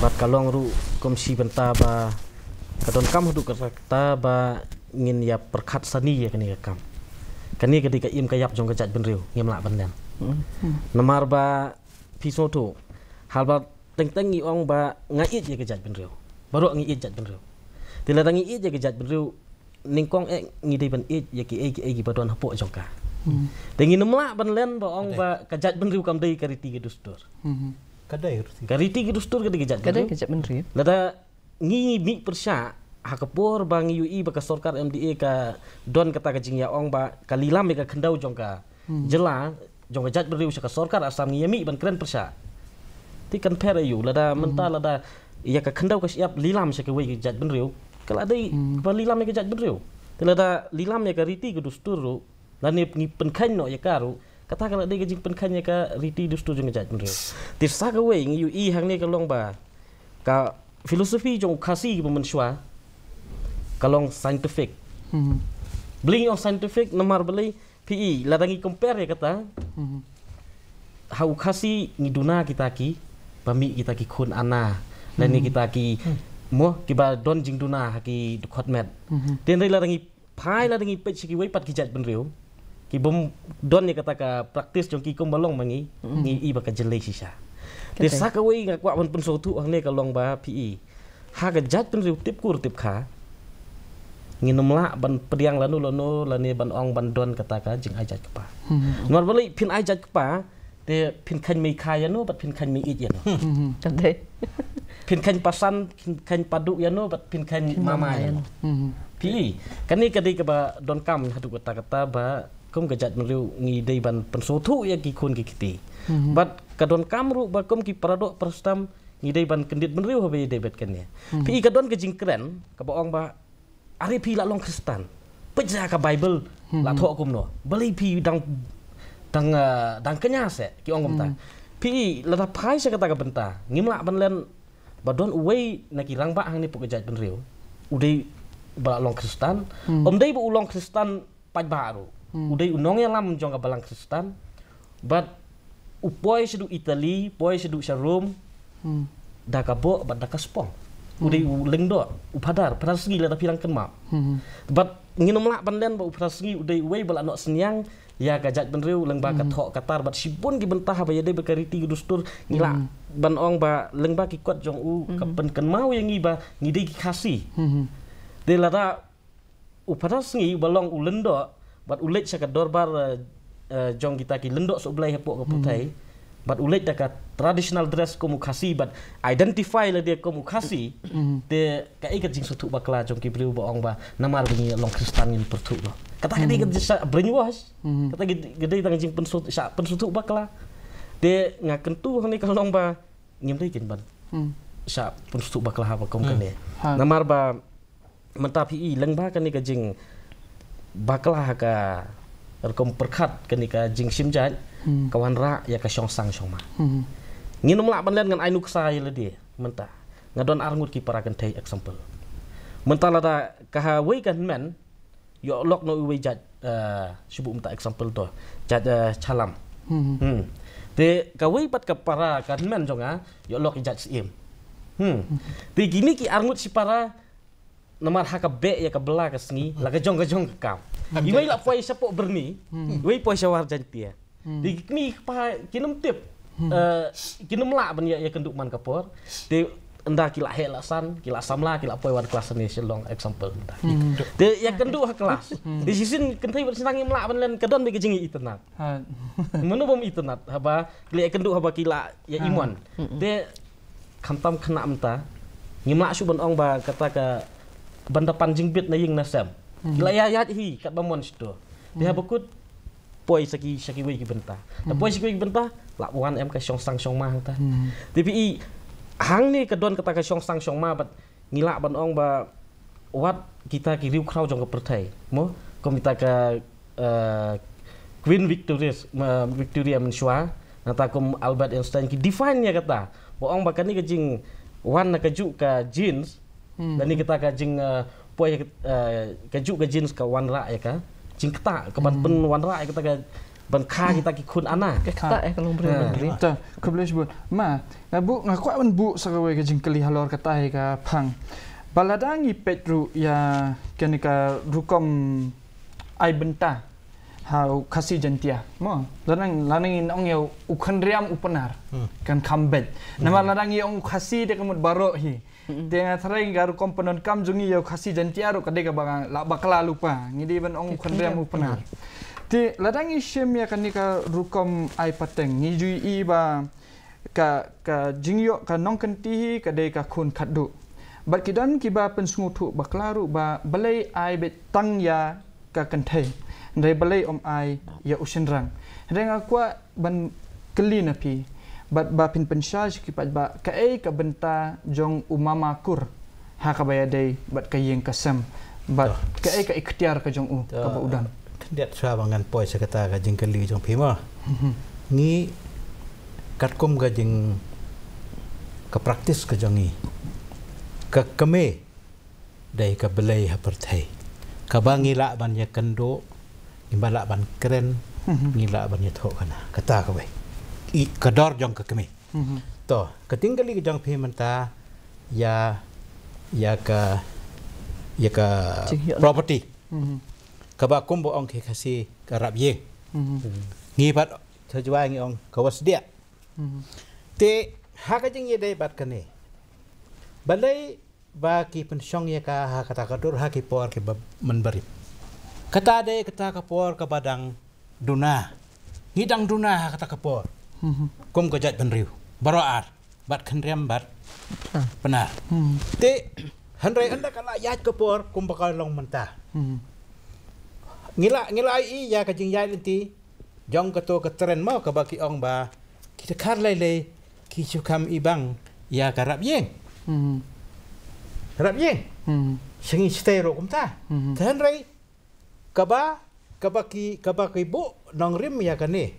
Bad ka long ruh kum shi bynta ba ka donkam haduh katta ba ngin ïa pyrkhat sani ïa kane ka kam. Kane ka dei ka im ka ïap jong ka jaitbynriew ngim lah ban len. Namar ba phi sngewthuh haba teng teng ngi ong ba nga ïeit ïa ka jaitbynriew. Baroh ngi ïeit jaitbynriew. Te lada ngi ïeit ïa ka jaitbynriew nyngkong eh ngi dei ban ïeit ïa kiei kiei kiba don hapoh jong ka. Te ngin ym lah ban len ba ong ba ka jaitbynriew kam dei ka riti ka dustur. Ka riti ka dustur ka dei ka jaitbynriew. Lada ngi mih pyrshah ha ka por ba ngi ïohi ba ka sorkar M D A ka don kata ka jingïaong ba ka lilam ïa ka khyndew jong ka jylla jong ka jaitbynriew sha ka sorkar Assam ngi ïa mih ban kren pyrshah. Te kan pher aïu lada mynta lada ïa ka khyndew ka shyiap lilam sha kawei ka jaitbynriew ka la dei kaba lilam ïa ka jaitbynriew. Te lada lilam ïa ka riti ka dustur ruh lane ngi pynkheiñ noh ïa ka ruh kata ka la dei ka jingpynkheiñ ïa ka riti dustur jong ka jaitbynriew. Te sa kawei ngi ïohi hangne ka long ba ka philosophy jong u Khasi kiba mynshuwa ka long scientific. Balei ngi ong scientific namar balei phi i lada ngi compare ïa kata ha u Khasi ngi duna kita ki ba mih kita ki khun ana lane kita ki mo kiba don jingduna ha ki dkhot met. Te hynrei lada ngi phai lada ngi peit sha kiwei pat ki jaitbynriew ki bym don ïa kata ka practice jong ki kumba long ma ngi ngi i ba ka jyllei shisha. Te sa kawei nga kwah ban pynsngewthuh hangne ka long ba phi i ha ka jaitbynriew tip kur tip kha ngin ym lah ban pdiang lano lano lane ban ong ban don kata ka jingai jait kpa. Namar balei phin ai jait kpa te phin kheiñ mei kha ïano bad phin kheiñ mei ïeit ïano. Phin kheiñ pasan phin kheiñ padu ïano bad phin kheiñ mama ïano. Phi i kane ka dei kaba donkam haduh katta katta ba kum ka jaitbynriew ngi dei ban pynsngewthuh ïa ki khun ki kti. Bad ka donkam ruh ba kum ki paradoh parastam ngi dei ban kyndit bynriew haba ïadei bad kane. Phi i ka don ka jingkren kaba ong ba are phi la long khristan peit sha ka Bible la thoh kumno balei phi dang dang dang kñia se ki ong kumta. Phi i lada phai sha kata ka bynta ngim lah ban len ba don uwei na ki rangbah hangne pok ka jaitbynriew u dei ba la long khristan. Ym dei ba u long khristan paidbah ruh u dei u nongïalam jong ka balang khristan. Bad u poi shaduh Italy poi shaduh sha Rome da ka boh bad da ka spong. U dei u lyngdoh u phadar phadar sngi lada phi dang kynmaw. Bad ngin ym lah ban len ba u phadar sngi u dei uwei ba la noh synñiang ïa ka jaitbynriew lyngba ka thoh ka tar bad shibun ki bynta haba ïadei bad ka riti ka dustur ngi lah ban ong ba lyngba ki kot jong u ka pynkynmaw ïa ngi ba ngi dei ki Khasi. Te lada u phadar sngi uba long u lyngdoh bad u leit sha ka dorbar jong kita ki lyngdoh sohblei hapoh ka pyrthei. Bad u leit da ka traditional dress kum u Khasi, bad identify lade kum u Khasi. Te kaei ka jingsngewthuh bakla jong ki briew ba ong ba namar ba ngi long Khristan ngin pyrthuh noh. Kata ka dei ka jingshah brainwash. Kata ka dei tang jingpynsngewthuh, shah pynsngewthuh bakla. Te nga kyntu hangne ka long ba ngim dei kin ban shah pynsngewthuh bakla ha ba kum kane. Namar ba mynta phi i lyngba kane ka jingbakla ha ka rukom pyrkhat kane ka jingshim jait, ka wanrah ïa ka shongsang shongma. Ngin ym lah ban len ngan ai nuksa ïa lade mynta. Nga don arngut ki para kynthei example. Mynta lada ka ha wei ka hynmen ïoh lok na uwei jait, eh, shu buh mynta example to. Jait, eh, Chalam. Te kawei pat ka para ka hynmen jong nga ïoh lok jait Syiem. Te kine ki arngut shi para namar ha ka beh ïa ka bla ka sngi la ka jong ka jong ka kam. Iwei la poi shapoh Byrni, iwei poi sha War Jaiñtia. Te ki kmie ki kpa kin ym tip, eh, kin ym lah ban ïa, ïakynduh man ka por. Te ynda ki la heh la san, ki la samla, ki la poi wan klas ne Shillong example ynda. Te ïakynduh ha klas. Te shisien kynthei bad shisien ngim lah ban len, ka don beit ka jingïaitynnat. Mano bym itynnat haba ki la ïakynduh, haba ki la ïa imon. Te khamtam khynnah mynta ngim lah shuh ban ong ba kata ka ban da pan jingbit na ïing na sem. Ki la ïa ïaid hi katba mon shito. Te haba kut poi sha ki, sha kiwei ki bynta. Da poi sha kiwei ki bynta la wan em ka shongsang shongma hangta. Te phi i hangne ka don kata ka shongsang shongma bad ngi lah ban ong ba wat kita ki riewkhraw jong ka pyrthei mo, kum kita ka, eh, Queen Victoria, eh, Victoria mynshuwa, nangta kum Albert Einstein ki define ïa kata ba ong ba kane ka jingwan na kajuh ka genes, lane kita ka jing, eh, poi, eh, kajuh ka genes ka wanrah ïa ka jingktah, ka ban pynwanrah ïa kata ka ban kha kita ki khun ana. Ka ktah ïa ka longbriew longbriew. Ta, khublei shibun. Ma, nga buh, nga kwah ban buh sa kawei ka jingkylli halor kata hi ka phang. Ba lada ngi peit ruh ïa kane ka rukom ai bynta ha u Khasi Jaiñtia mo, lada ngi, lada ngi ong ïa u Khynriam u Pnar, kan kham beit. Namar lada ngi ong u Khasi te ka mut baroh hi. Te nga tharai ka rukom pyndonkam jong ngi ïa u Khasi Jaiñtia ruh ka dei kaba la bakla lypa. Ngi dei ban ong u Khynriam u Pnar. Te lada ngi shim ïa kane ka rukom ai pateng, ngi ju i ba ka, ka jingïoh ka nongkynti hi ka dei ka khun khatduh. Bad ki don kiba pynsngewthuh bakla ruh ba balei ai beit tang ïa ka kynthei, hynrei balei ym ai ïa u shynrang. Hynrei nga kwah ban kylli na phi bad ba phin pynshai sha ki paidbah, kaei ka bynta jong u mama kur ha kaba ïadei bad ka ïing ka sem, bad kaei ka iktiar ka jong u kaba u don? Khyndiat shuwa ba ngan poi sha kata ka jingkylli jong phi mo, ngi katkum ka jing, ka practice ka jong ngi, ka kmie dei ka blei ha pyrthei kaba ngi lah ban ïakynduh, ngi ba lah ban kren, ngi lah ban ïathuh khana. Kata kawei, i ka dor jong ka kmie. To ka jingkylli ka jong phi mynta ïa, ïa ka, ïa ka property kaba kum ba ong ki Khasi ka rap ïing. Ngi pat ha Jowai ngi ong ka wasdiah. Te ha ka jingïadei bad kane, balei ba ki pynshong ïa ka ha kata ka dur ha ki por kiba mynbarit? Kata dei kata ka por kaba dang duna. Ngi dang duna ha kata ka por kum ka jaitbynriew baroh ar, bad Khynriam bad Pnar. Te hynrei ynda ka la ïaid ka por kumba ka long mynta, ngi la, ngi la ïohi ïa ka jingïaid lynti jong kato ka trend mo kaba ki ong ba ki dkhar lei lei ki shu kham ibang ïa ka rap ïing. Rap ïing. Sha ngi shatei ruh kumta. Te hynrei kaba, kaba ki, kaba ki buh nongrim ïa kane,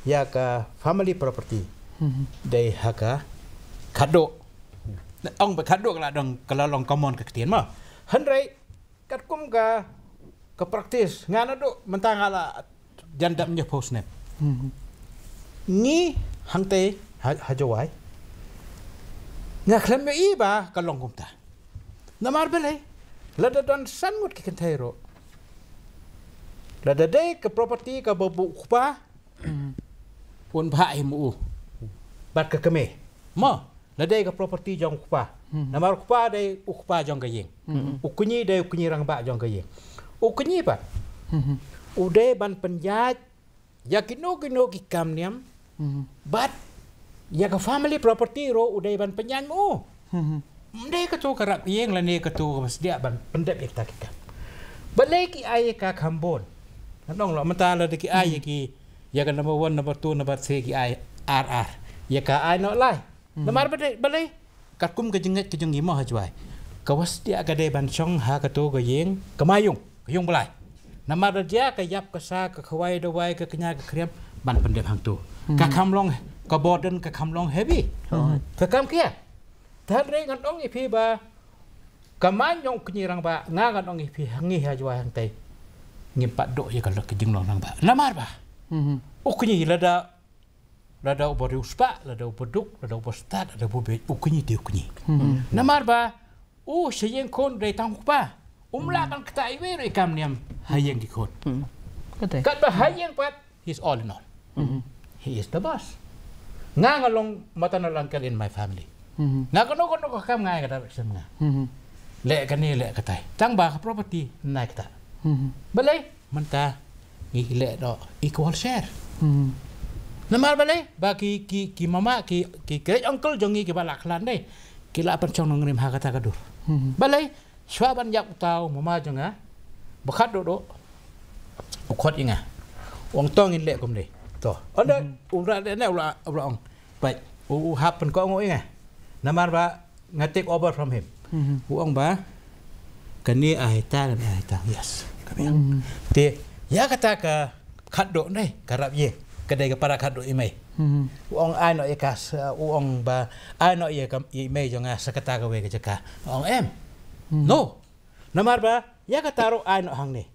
ïa ka family property, dei ha ka khatduh. Ong ba khatduh ka la dang, ka la long common ka ktien mo. Hynrei katkum ka, ka practice, nga naduh mynta nga la jan dap hynñiewphew snem. Ngi hangtei ha, ha Jowai, nga khlem ïohi ba ka long kumta. Namar balei? Lada don san ngut ki kynthei ruh, lada dei ka property kaba buh u kpa, un bha hi mo u bad ka kmie mo. Lada dei ka property jong u kpa, namar u kpa dei u kpa jong ka ïing. U kñi dei u kñi rangbah jong ka ïing. U kñi pat u dei ban pynïaid ïa kino kino ki kam niam Bad ïa ka family property ruh u dei ban pynïaid ma u. Ym dei kato ka rap ïing lane kato ka basdiah ban pyndep ïa kita ki kam. Balei ki ai ïa ka kham bun? Ngan ong lah mynta lada ki ai ïa ki, ïa ka number one, number two, number three ki ai ar ar, ïa ka ai noh lai. Namar balei, balei? Katkum ka jingngeit ka jong ngi mo ha Jwai, ka wasdiah ka dei ban shong ha kato ka ïing ka maïung, ka ïung blai. Namar da jia ka ïap ka sa, ka khawai dawai, ka kñia ka khriam, ban pyndep hangto. Ka kham long, ka burden ka kham long heavy. Ka kam khia. Te hynrei ngan ong ïa phi ba ka main jong u kñi rangbah, nga ngan ong ïa phi ha ngi ha Jwai hangtei, ngim pat duh ïa ka lok ka jinglong rangbah. Namar ba u kñi lada, lada uba riewspah, lada uba duk, lada uba stad, lada uba bieit, u kñi te u kñi. Namar ba u sha ïing khun dei tang u kpa. Um lah ban ktah iwei ruh i kam niam ha ïing ki khun. Katba ha ïing pat, he's all in all. He is the boss. Nga nga long maternal uncle in my family. Nga kano kano ka kam nga ai ka direction nga. Leh kane, leh katai. Tang ba ka property nai ktah. Balei? Mynta ngi ki leh noh equal share. Namar balei? Ba ki, ki, ki mama, ki, ki great uncle jong ngi kiba lah khlad ne, ki lah pynshong nongrim ha kata ka dur. Balei? Shuwa ban ïap uta u mama jong nga, ba khatduh duh, u khot ïa nga. U ong to ngin leh kumne. To. Ynda u la leh ne u la, u la ong. Peit, u, u hap pynkohnguh ïa nga. Namar ba nga take over from him. U ong ba kane ai ta, kane ai ta. Yes. Te ïa kata ka khatduh ne, ka rap ïing, ka dei ka para khatduh i mei. U ong ai noh ïa ka, u ong ba ai noh ïa ka, i mei jong nga sa kata kawei ka jaka. U ong em. No. Namar ba ïa kata ruh ai noh hangne.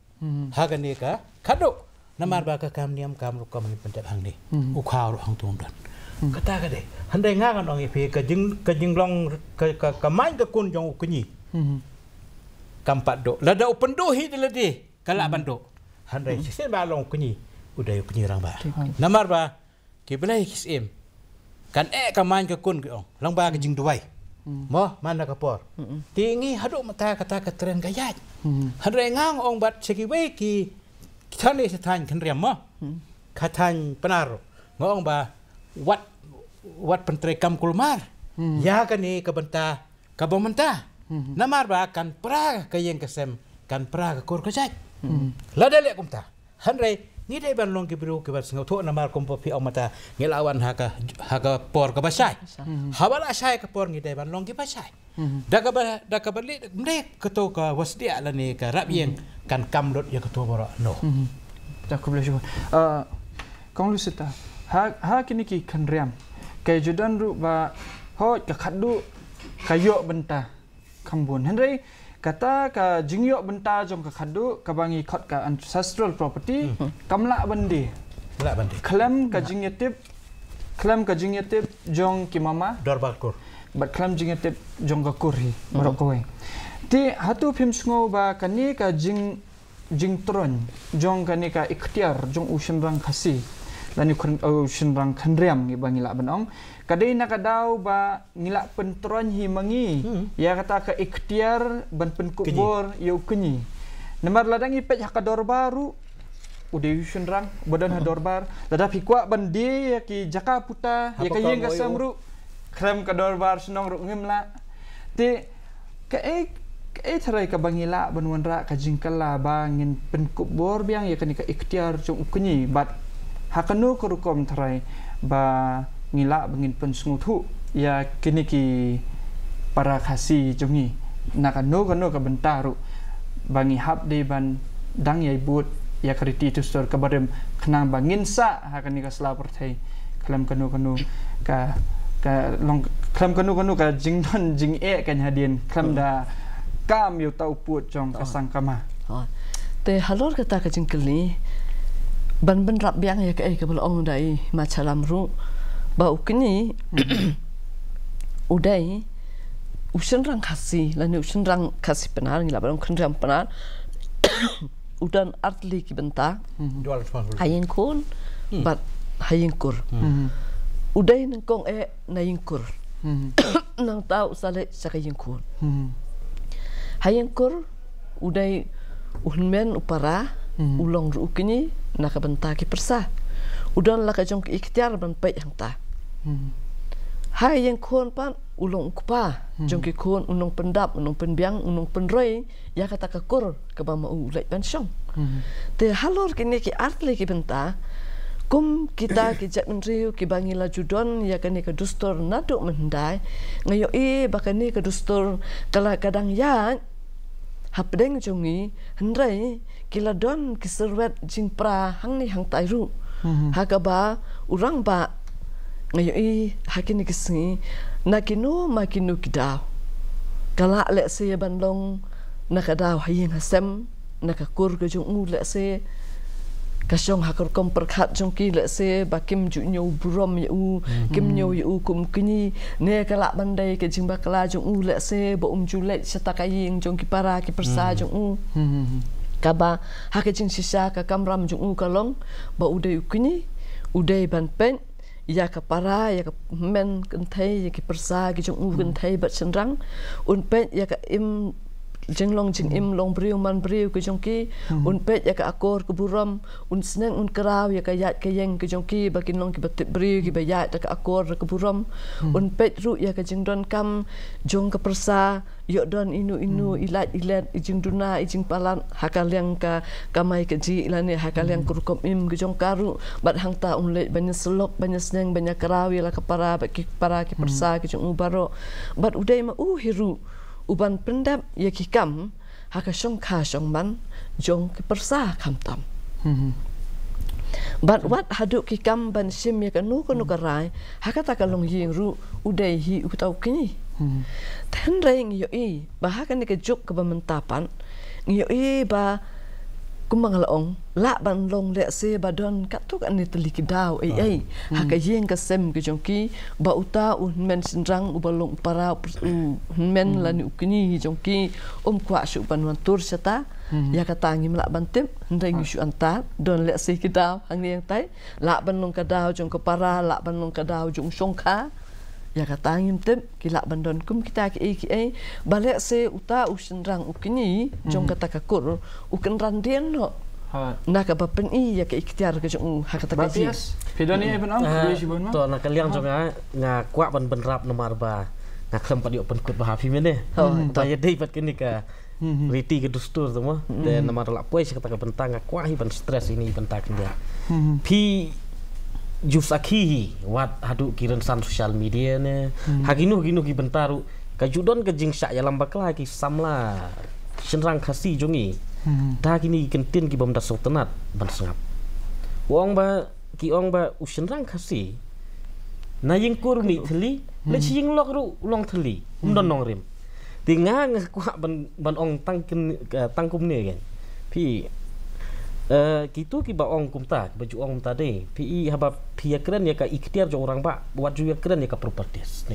Ha kane ka khatduh. Namar ba ka kam niam kam rukom ngin pyndep hangne. U khaw ruh hangto um don. Kata ka dei. Hynrei nga ngan ong ïa phi ka jing, ka jinglong, ka, ka, ka main ka khun jong u kñi, kam pat duh. Lada u pynduh hi da lade, ka lah ban duh. Hynrei shisien ba long u kñi, u dei u kñi rangbah. Namar ba ki Blei ki syiem, kan eh ka main ka khun ki ong, lyngba ka jingduwai. Mo, man la ka por. Te ngi haduh mynta kata ka trend ka ïaid. Hynrei nga ong bad sha kiwei ki, ki thane sha thaiñ Khynriam mo, ka thaiñ Pnar, nga ong ba wat, wat pyntreikam kulmar ïa kane ka bynta kaba mynta. Namar ba kan pra ka ïing ka sem, kan pra ka kur ka jait. Lada leh kumta, hynrei ngi dei ban long ki briew kiba sngewthuh, namar kumba phi ong mynta ngi la wan ha ka, ha ka por kaba shai. Haba la shai ka por ngi dei ban long kiba shai. Da kaba, da kaba leh ym dei kato ka wasdiah lane ka rap ïing kan kam lut ïa kato baroh, no. Da khublei shibun. Ah, Kong Lusita, ha, ha kine ki Khynriam, ka ju don ruh ba hooid ka khatduh ka ïoh bynta kham bun. Hynrei kata ka jingïoh bynta jong ka khatduh kaba ngi khot ka ancestral property, kam lah ban die. Lah ban die. Khlem ka jingïatip, khlem ka jingïatip jong ki mama, Dorbar kur. Bad khlem jingïatip jong ka kur hi baroh kawei. Te hato phim sngew ba kane ka jing, jingtroiñ jong kane ka iktiar jong u shynrang Khasi lane u khyn, u shynrang Khynriam ngi ba ngi lah ban ong, ka dei na ka daw ba ngi lah pyntroiñ hi ma ngi ïa kata ka iktiar ban pynkup bor ïa u kñi. Namar lada ngi peit ha ka dorbar ruh, u dei u shynrang ba don ha dorbar. Lada phi kwah ban die ïa ki jaka puta, ïa ka ïing ka sem ruh, khlem ka dorbar shnong ruh ngim lah. Te kaei, kaei tharai kaba ngi lah ban wanrah ka jingkylla ba ngin pynkup bor biang ïa kane ka iktiar jong u kñi, bad ha kano ka rukom tharai ba ngi lah ba ngin pynsngewthuh ïa kine ki para Khasi jong ngi na kano kano ka bynta ruh, ba ngi hap dei ban dang ïai bud ïa ka riti dustur kaba rim, khnang ba ngin sah ha kane ka sla pyrthei khlem kano kano ka, ka long, khlem kano kano ka jingdon jingeh keiñ hadien, khlem da kam ïa uta u pud jong ka sangkama. Te halor kata ka jingkylli, ban bynrap biang ïa kaei kaba la ong da i Ma Chalam ruh, ba u kñi u dei u shynrang Khasi lane u shynrang Khasi Pnar, ngi lah ban ong Khynriam Pnar, u don artylli ki bynta. Dual responsibility. Ha ïing khun bad ha ïing kur. U dei nyngkong eh na ïing kur. Nangta u sa leit sha ka ïing khun. Ha ïing kur u dei u hynmen u para, u long ruh u kñi na ka bynta ki pyrsa. u don la ka jong ka iktiar ban peit hangta. Ha ïing khun pat u long u kpa jong ki khun, u nongpyndap, u nongpynbiang, u nongpynroi ïa kata ka kur kaba ma u leit ban shong. Te halor kine ki artylli ki bynta, kum kita ki jaitbynriew kiba ngi la ju don ïa kane ka dustur naduh mynhyndai, nga ïohi ba kane ka dustur ka la ka dang ïaid hapdeng jong ngi, hynrei ki la don ki syrwet jingpra hangne hangtai ruh. Ha kaba u rangbah, nga ïohi ha kine ki sngi, na kino ma kino ki daw, ka lah lehse ban long na ka daw ha ïing ha sem, na ka kur ka jong u lehse, ka shong ha ka rukom pyrkhat jong ki lehse ba kim ju ñiew burom ïa u, kim ñiew ïa u kum u kñi, ne ka lah ban dei ka jingbakla jong u lehse ba um ju leit shata ka ïing jong ki para ki pyrsa jong u. Kaba ha ka jingshisha ka kamram jong u ka long ba u dei u kñi, u dei ban peit ïa ka para, ïa ka hynmen kynthei, ïa ki pyrsa ki jong u kynthei bad shynrang. Un peit ïa ka im, jinglong jingim long briew man briew ki jong ki. Un peit ïa ka akor ka burom, un sneng un kraw ïa ka ïaid ka ïeng ki jong ki ba kin long kiba tip briew, kiba ïaid da ka akor da ka burom. Un peit ruh ïa ka jingdonkam jong ka pyrsa, ïoh don ino ino i lait i let, i jingduna, i jingpalat ha ka liang ka kamai kajih lane ha ka liang ka rukom im ka jong ka ruh. Bad hangta un leit ban ïasyllok, ban ïasneng, ban ïakraw ïa la ka para bad ki para ki pyrsa ki jong u baroh. Bad u dei ma u hi ruh u ban pyndep ïa ki kam ha ka shongkha shongman jong ki pyrsa khamtam. Bad wat haduh ki kam ban shim ïa kano kano ka rai ha kata ka longïing ruh, u dei hi uta u kñi. Te hynrei ngi ïohi ba ha kane ka juk kaba mynta pat, ngi ïohi ba kumba nga la ong, lah ban long lehse ba don katto katne tylli ki daw ei ei ha ka ïing ka sem ka jong ki, ba uta u hynmen shynrang uba long u para, u hynmen lane u kñi jong ki, um kwah shuh ban wan tur shata. Ïa kata ngim lah ban tip, hynrei ngi shu antad, don lehse ki daw hangne hangtai, lah ban long ka daw jong ka para, lah ban long ka daw jong u shongkha. Ïa kata ngim tip, ki lah ban don kum kita kiei kiei. Ba lehse uta u shynrang u kñi jong kata ka kur u kynran dien noh na kaba pyni ïa ka iktiar ka jong u ha kata ka ïing. Phi don ei ban ong? To na ka liang jong nga, nga kwah ban bynrap namar ba nga khlem pat ïoh pynkut bha ha phi mynne. Ba ïadei bad kane ka riti ka dustur tu mo. Te namar la poi sha kata ka bynta nga kwah hi ban stress ïa kane ka bynta khyndiat. Phi ju sakhi hi wat haduh ki rynsan social media ne, ha kino kino ki bynta ruh ka ju don ka jingshah ïalam bakla ki samla shynrang Khasi jong ngi da kine ki kyntien ki bym da sngewtynnat ban sngap. U ong ba, ki ong ba u shynrang Khasi na ïing kur mih thylli, leit sha ïing lok ruh u long thylli, um don nongrim. Te nga nga kwah ban, ban ong tang kin, tang kumne kan. Phi, eh, kito kiba ong kumta, kiba ju ong kumta de, phi i haba phi ïakren ïa ka iktiar jong u rangbah, wat ju ïakren ïa ka properties.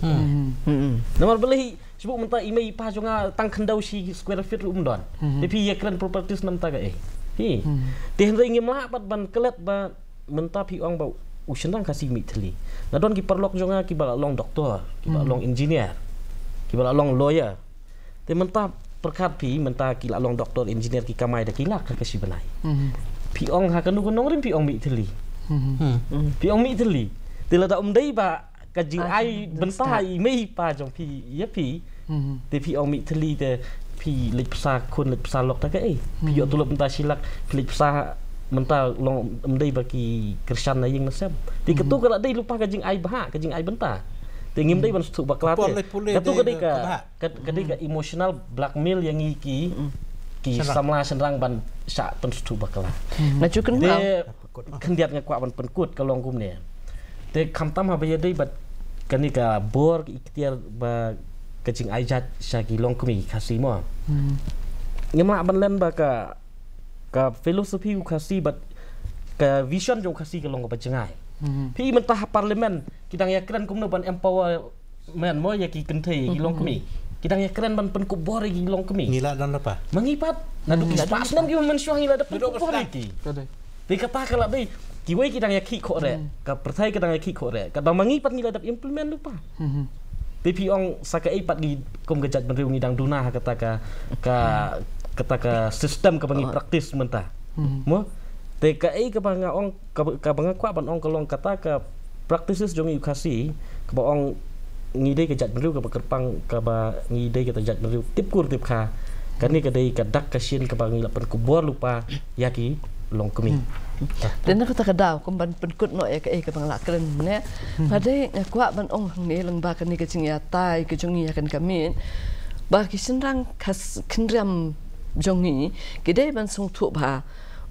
Namar balei, shu mynta i mei i pa jong nga tang khyndew shi square feet ruh um don. Te phi ïakren properties namar kata ka ei. Phi. Te hynrei ngim lah pat ban klet ba mynta phi ong ba u shynrang Khasi mih thylli. Nga don ki paralok jong nga kiba la long doktor, kiba la long engineer, kiba la long lawyer. Te mynta pyrkhat phi, mynta ki la long doktor, engineer, ki kamai da ki lak ha ka shi bnai. Phi ong ha kano ka nongrim phi ong mih thylli. Phi ong mih thylli. Te lada um dei ba ka jingai bynta i mei i pa jong phi ïa phi. Te phi ong mih thylli te phi leit pyrsa khun, leit pyrsa lok ta ka ei. Phi ïoh tulop mynta shi lak, phi leit pyrsa mynta long, ym dei ba ki kyrshan na ïing na sem. Te kato ka la dei lypa ka jingai bha, ka jingai bynta. Te ngim dei ban sngewthuh bakla te. Kato ka dei ka, ka dei ka emotional blackmail ïa ngi ki, ki samla shynrang ban shah pynsngewthuh bakla. Nga ju kynmaw. Khyndiat nga kwah ban pynkut ka long kumne. Te khamtam haba ïadei bad kane ka bor ka iktiar ba ka jingai jait sha ki longkmie Khasi mo. Ngim lah ban len ba ka, ka philosophy u Khasi bad ka vision jong u Khasi ka long kaba jngai. Phi mynta ha parliament ki dang ïakren kumno ban empower men mo ïa ki kynthei, ïa ki longkmie. Ki dang ïakren ban pynkup bor ïa ki longkmie. Ngi lah don lypa. Ma ngi pat. Naduh ki spah snem ki mynshuwa ngi la dep pynkup bor ïa ki. Te kata ka la dei kiwei ki dang ïa khih khohreh. Ka pyrthei ka dang ïa khih khohreh. Katba ma ngi pat ngi la dep implement lypa. Te phi ong sa kaei pat ngi kum ka jaitbynriew ngi dang duna ha kata ka, ka, kata ka system kaba ngi practice mynta. Mo? Te kaei kaba nga ong, kaba, kaba nga kwah ban ong ka long kata ka practices jong ngi u Khasi, kaba ong ngi dei ka jaitbynriew kaba kyrpang, kaba ngi dei kata jaitbynriew tip kur tip kha. Kane ka dei ka dak ka shin kaba ngi la pynkupbor lypa ïa ki longkmie. Te na kata ka daw, kum ban pynkut noh ïa kaei kaba nga la kren ne. Ba dei nga kwah ban ong hangne lyngba kane ka jingïatai ka jong ngi ïa kane ka miet, ba ki shynrang Khas, khynriam jong ngi ki dei ban sngewthuh bha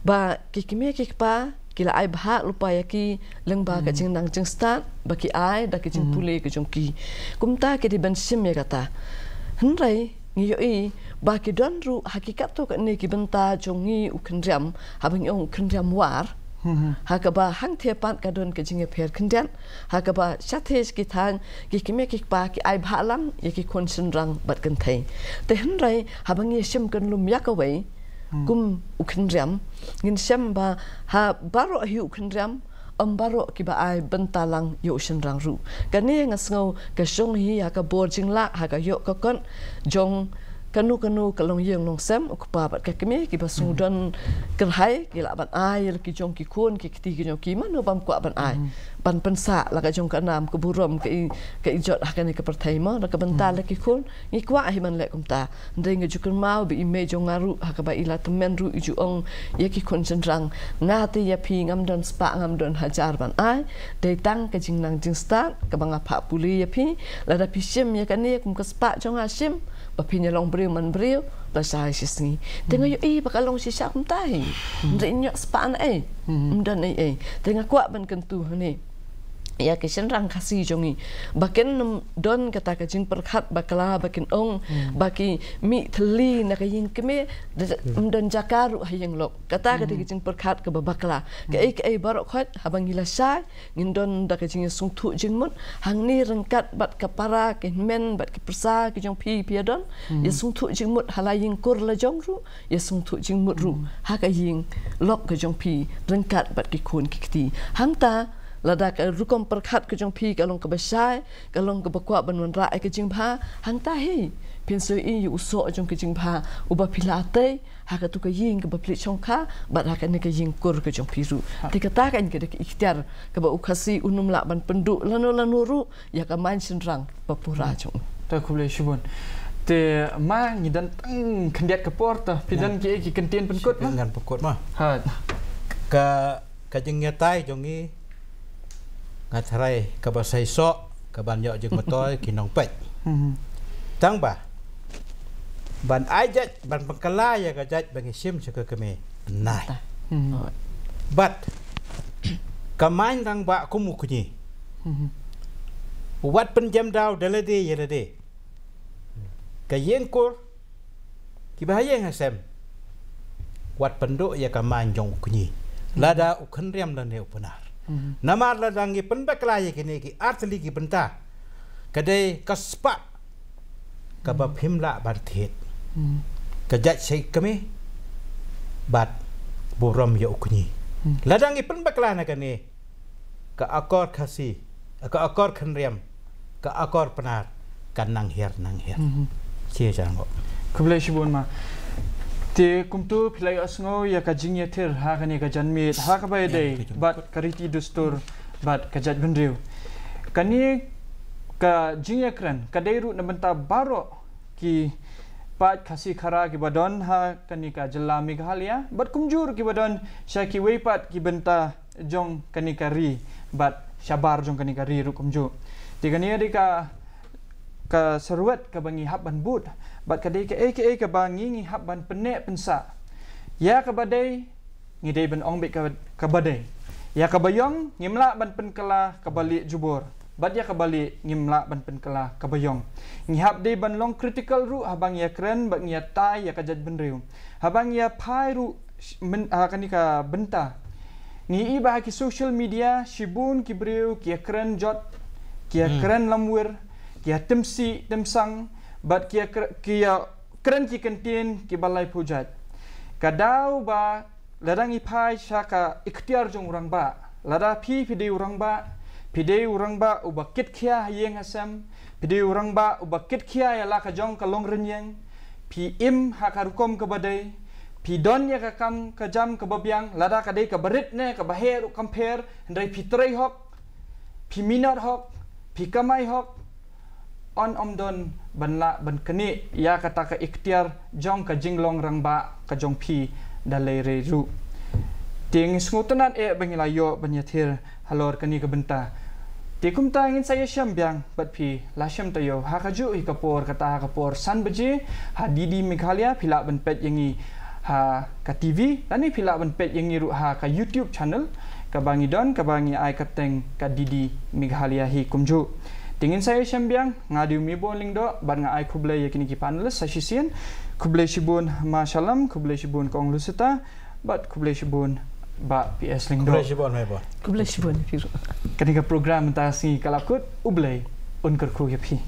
ba ki kmie ki kpa ki la ai bha lypa ïa ki lyngba ka jingnang jingstad ba ki ai da ka jingpule ka jong ki. Kumta ki dei ban shim ïa kata. Hynrei ngi ïohi ba ki don ruh ha ki katto katne ki bynta jong ngi u khynriam, haba ngi ong u khynriam war, ha kaba hangthie pat ka don ka jingïapher khyndiat, ha kaba shathie ki thaiñ ki kmie ki kpa ki ai bha lang ïa ki khun shynrang bad kynthei. Te hynrei haba ngi shim kan lum ïa kawei kum u khynriam, ngin shem ba ha baroh hi u khynriam, ym baroh kiba ai bynta lang ïa u shynrang ruh. Kane nga sngew ka shong hi ha ka bor jinglah, ha ka ïoh ka kot jong kano kano ka longïing longsem, u kpa bad ka kmie kiba sngewdon kyrhai ki lah ban ai ïa la ki jong ki khun ki kti ki jong ki, mano bym kwah ban ai, ban pynsah la ka jong ka nam ka burom ka i, ka i jot ha kane ka pyrthei mo, la ka bynta la ki khun. Ngi kwah hi ban leh kumta. Hynrei nga ju kynmaw ba i mei jong nga ruh ha kaba i la tymmen ruh i ju ong ïa ki khun shynrang, nga te ïa phi ngam don spah ngam don hajar ban ai, dei tang ka jingnang jingstad kaba nga phah pule ïa phi. Lada phi shim ïa kane kum ka spah jong nga shim, ba phin ïa long briew man briew, lashai shisngi. Te nga ïohi ba ka long shisha kumta hi. Hynrei ïoh spah naei, ym don ei ei. Te nga kwah ban kyntu hangne ïa ki shynrang Khasi jong ngi ba kin ym don kata ka jingpyrkhat bakla, ba kin ong ba ki mih thylli na ka ïing kmie, ym don jaka ruh ha ïing lok. Kata ka dei ka jingpyrkhat kaba bakla. Kaei kaei baroh khoit haba ngi lashai ngin don da ka jingïasngewthuh jingmut hangne ryngkat bad ka para, ki hynmen bad ki pyrsa ki jong phi, phi ïa don ïasngewthuh jingmut ha la ïing kur la jong ruh, ïasngewthuh jingmut ruh ha ka ïing lok ka jong phi ryngkat bad ki khun ki kti. Hangta lada ka rukom pyrkhat ka jong phi ka long kaba shai, ka long kaba kwah ban wanrah ïa ka jingbha, hangta hi phin sa ïohi ïa u soh jong ka jingbha uba phi la tei ha katu ka ïing kaba phi leit shongkha bad ha kane ka ïing kur ka jong phi ruh. Te kata ka dei ka iktiar kaba u Khasi un ym lah ban pynduh lano lano ruh ïa ka main shynrang ba pura jong u. Te khublei shibun. Te ma ngi don tang khyndiat ka por, te phi don kiei ki kyntien pynkut ma? Ngan pynkut ma. Ha. Ka, ka jingïatai jong ngi, nga tharai kaba seisoh kaban ïoh jingmyntoi ki nongpeit. Tang ba ban ai jait, ban pynkylla ïa ka jait ba ngi shim sha ka kmie, nai. Bad ka main rangbah kum u kñi, wat pynjem daw da lade ïa lade. Ka ïing kur, kiba ha ïing ha sem, wat pynduh ïa ka main jong u kñi lada u khynriam lane u Pnar. Namar lada ngi pynbakla ïa kine ki ar tylli ki bynta, ka dei ka spah kaba phim lah ban thied. Ka jait sha i kmie bad burom ïa u kñi. Lada ngi pynbakla na kane, ka akor Khasi, ka akor khynriam, ka akor Pnar, ka nang hiar nang hiar. Shisha ngo. Khublei shibun ma. Te kumtu phi la ïohsngew ïa ka jingïathir ha kane ka janmiet ha kaba ïadei bad ka riti dustur bad ka jaitbynriew. Kane ka jingïakren ka dei ruh na bynta baroh ki paid Khasi Khara kiba don ha kane ka jylla Meghalaya bad kumjuh kiba don sha kiwei pat ki bynta jong kane ka ri bad shabar jong kane ka ri ruh kumjuh. Te kane dei ka, ka syrwet kaba ngi hap ban bud bad ka dei kaei kaei kaba ngi, ngi hap ban pynneh pynsah. Ïa kaba dei ngi dei ban ong beit ka, kaba dei. Ïa kaba ïong ngim lah ban pynkylla kaba lieh jubor. Bad ïa kaba lieh ngim lah ban pynkylla kaba ïong. Ngi hap dei ban long critical ruh haba ngi ïakren bad ngi ïatai ïa ka jaitbynriew. Haba ngi ïaphai ruh sh-, myn-, ha kane ka bynta, ngi i ba ha ki social media shibun ki briew ki ïakren jot, ki ïakren lamwir, ki ïatimsih timsang bad ki ïakr-, ki ïakren ki kyntien kiba laiphew jait. Ka daw ba lada ngi phai sha ka iktiar jong u rangbah, lada phi, phi dei u rangbah, phi dei u rangbah uba kitkhia ha ïing ha sem, phi dei u rangbah uba kitkhia ïa la ka jong ka longrynïeng, phi im ha ka rukom kaba dei, Phi don ïa ka kam ka jam kaba biang, lada ka dei kaba rit ne kaba heh ruh kam pher, hynrei phi trei hok, phi minot hok, phi kamai hok, yn ym don ban lah ban knieh ïa kata ka iktiar jong ka jinglong rangbah ka jong phi da lei lei ruh. Te ngi sngewtynnat eh ba ngi la ïoh ban ïathir halor kane ka bynta. Te kumta ngin sa ïashem biang bad phi la shem taïew ha kajuh hi ka por, kata ha ka por san baje ha D D Meghalaya. Phi lah ban peit ïa ngi ha ka T V lane phi lah ban peit ïa ngi ruh ha ka YouTube channel kaba ngi don, kaba ngi ai kyrteng ka D D Meghalaya hi kumjuh. Te ngin sa ïashem biang, nga dei u Mibon Lyngdoh bad nga ai khublei ïa kine ki panelist sa shisien. Khublei shibun Ma Shalom, khublei shibun Kong Lucetta, bad khublei shibun Bah P S Lyngdoh. Khublei shibun, Mibon. Khublei shibun phi ruh. Kane ka program mynta ka sngi ka la kut, U Blei un kyrkhu ïa phi.